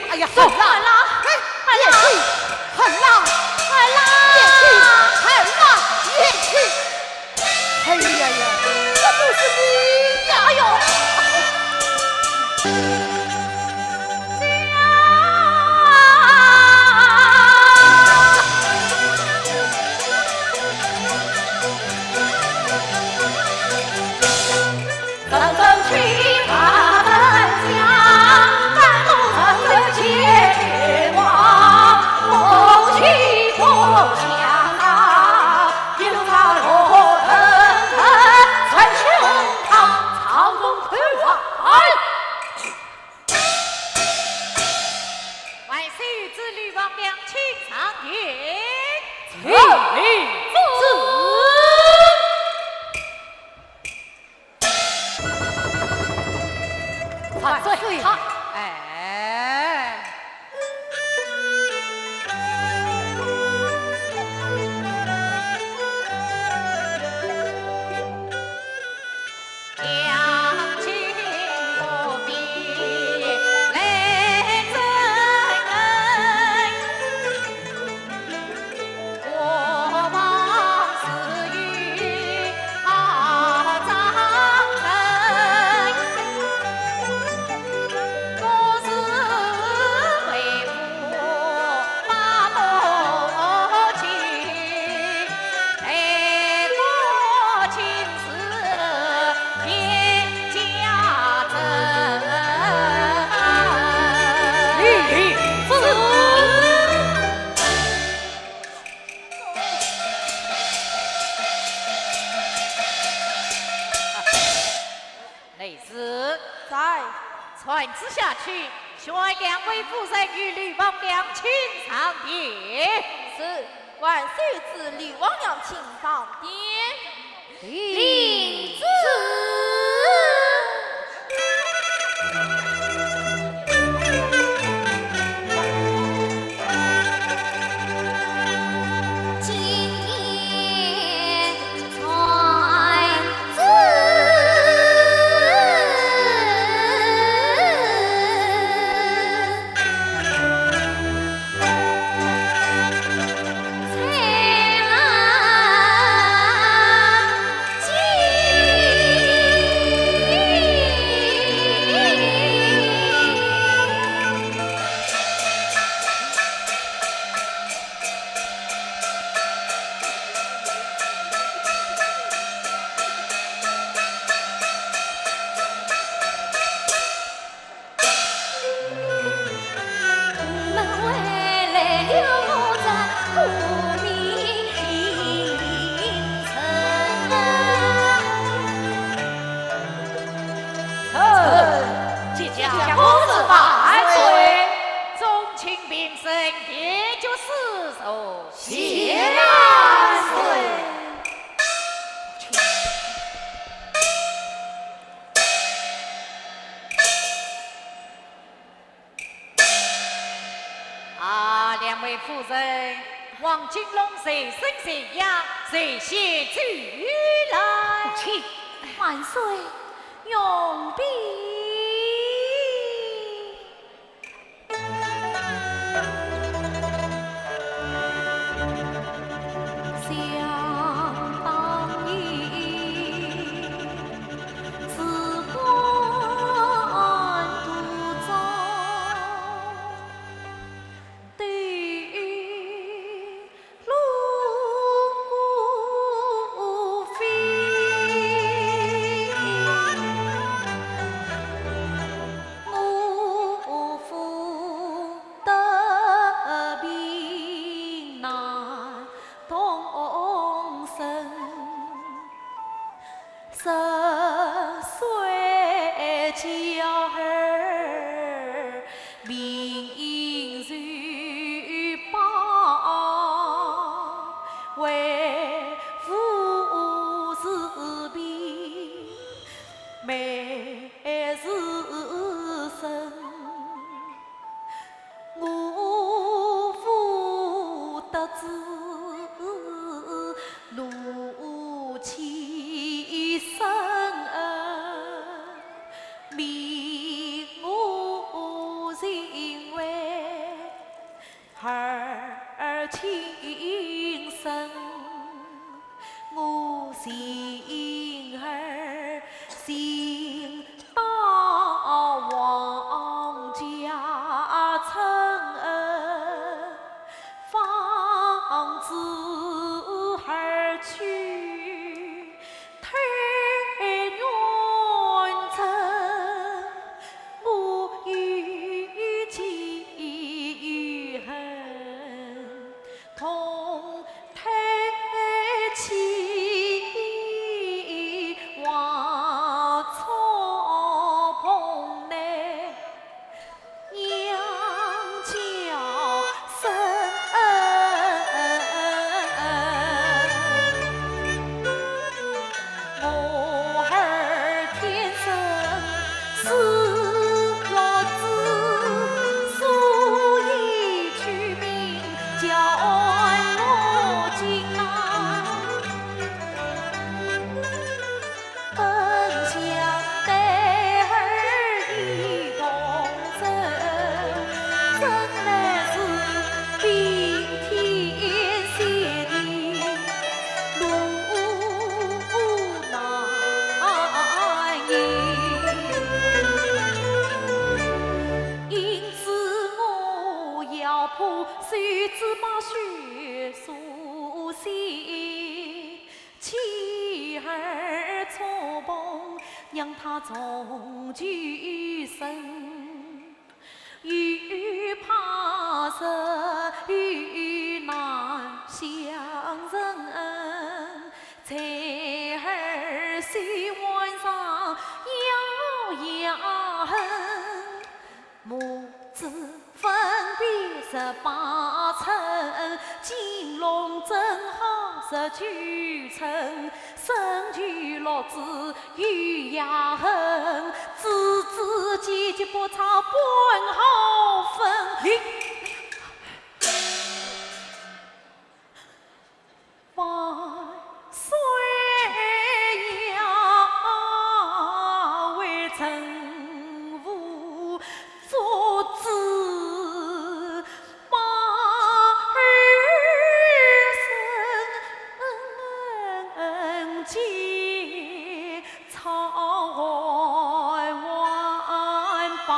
哎呀，好了，哎，好了，也去，好了，好了，也去，好了，也去。哎呀呀，这都是你呀！哎呦！万岁御旨，吕王娘请上殿。请。万岁。哎。内侍。在。传旨下去，宣两位夫人与吕王娘请上殿。是，万岁，赐吕王娘请上殿。领旨。回夫人，王金龙随身随押，随先走来。请。万岁，容禀。想当年，此官途中， 对路无非，我父得病难动身。 十岁娇儿病逝罢，为父治病每日省。 我父得知怒气生，命我情为儿亲生。 我幸而幸到王家村，方知儿去推愿成，我又记又恨。 同推妻往错蓬内，娘家深恩。 我儿天生是弱子，所以取名叫安乐金呐。本想待儿一同生，怎奈是冰天雪地， 路难行。因此我要把手指把血书写，妻儿错碰，让他重聚生。 又怕日后难相认，才儿手腕上咬牙痕。母子分别十八春，金龙正好十九春，身居六子 有爷恨，子子结结不差半毫分。万岁呀，为臣父做主。 把儿身解操万宝。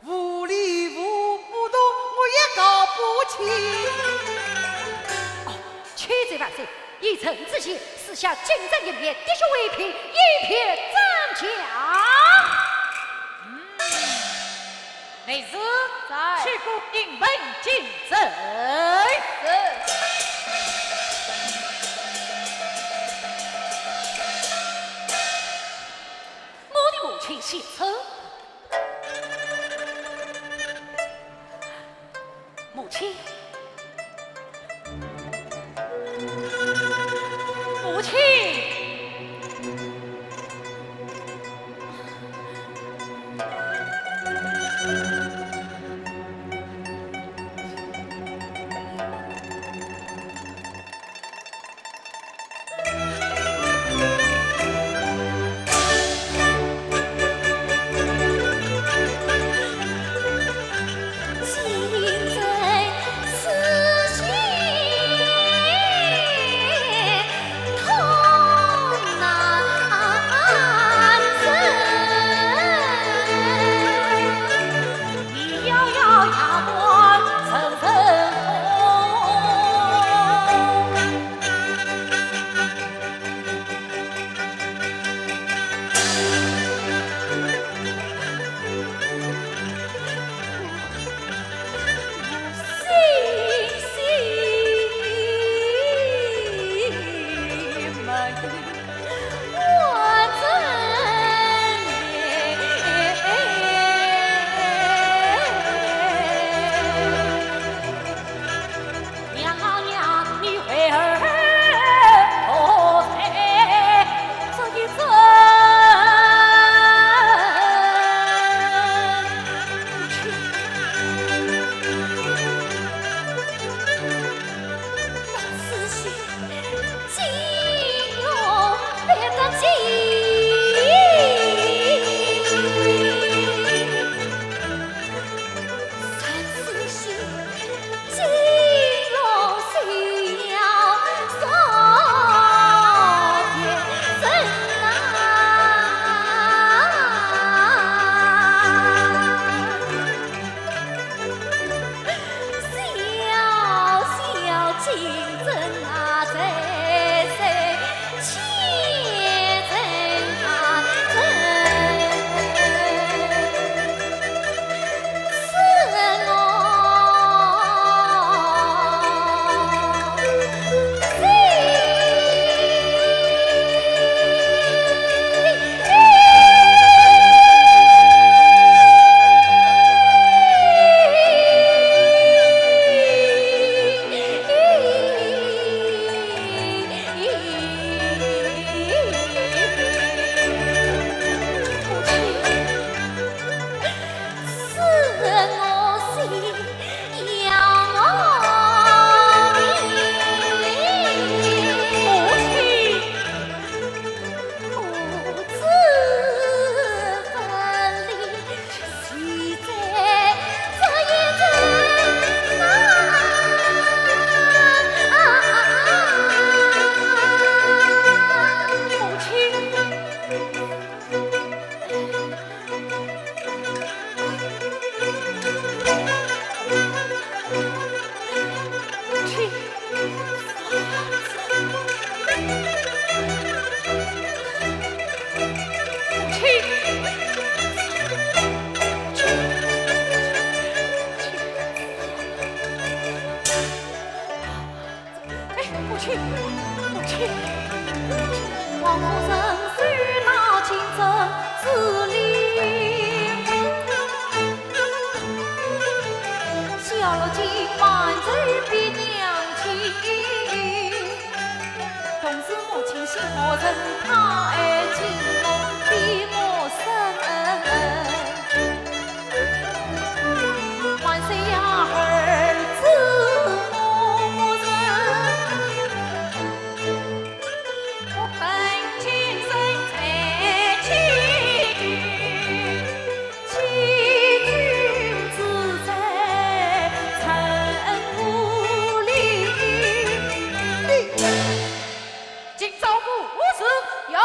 无礼无不当，我也告不起。哦，千岁万岁，依朕之见，赐下金榜题名，滴血为凭，以便斩将。嗯，内侍，在。去禀本京城。是。我的母亲谢春。 母亲，母亲。今朝我是要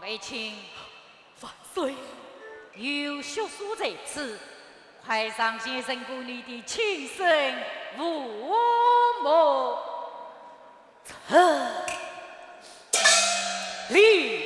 爱卿，万岁！有血书在此，快上前认过你的亲生父母。臣领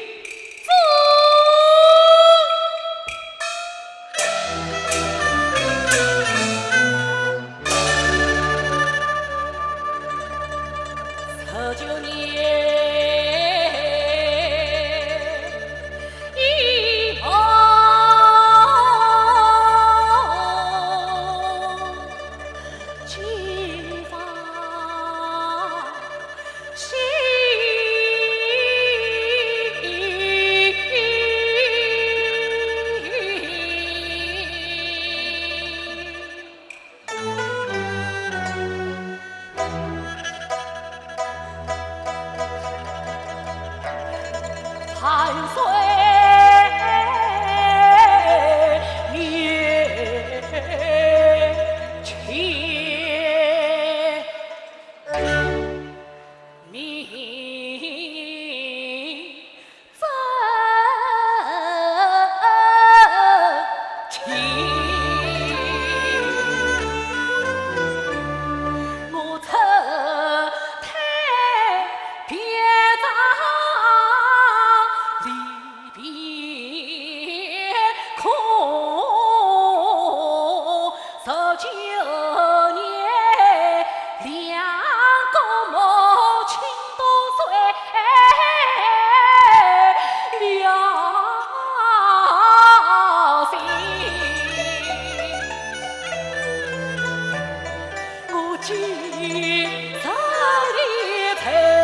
旨。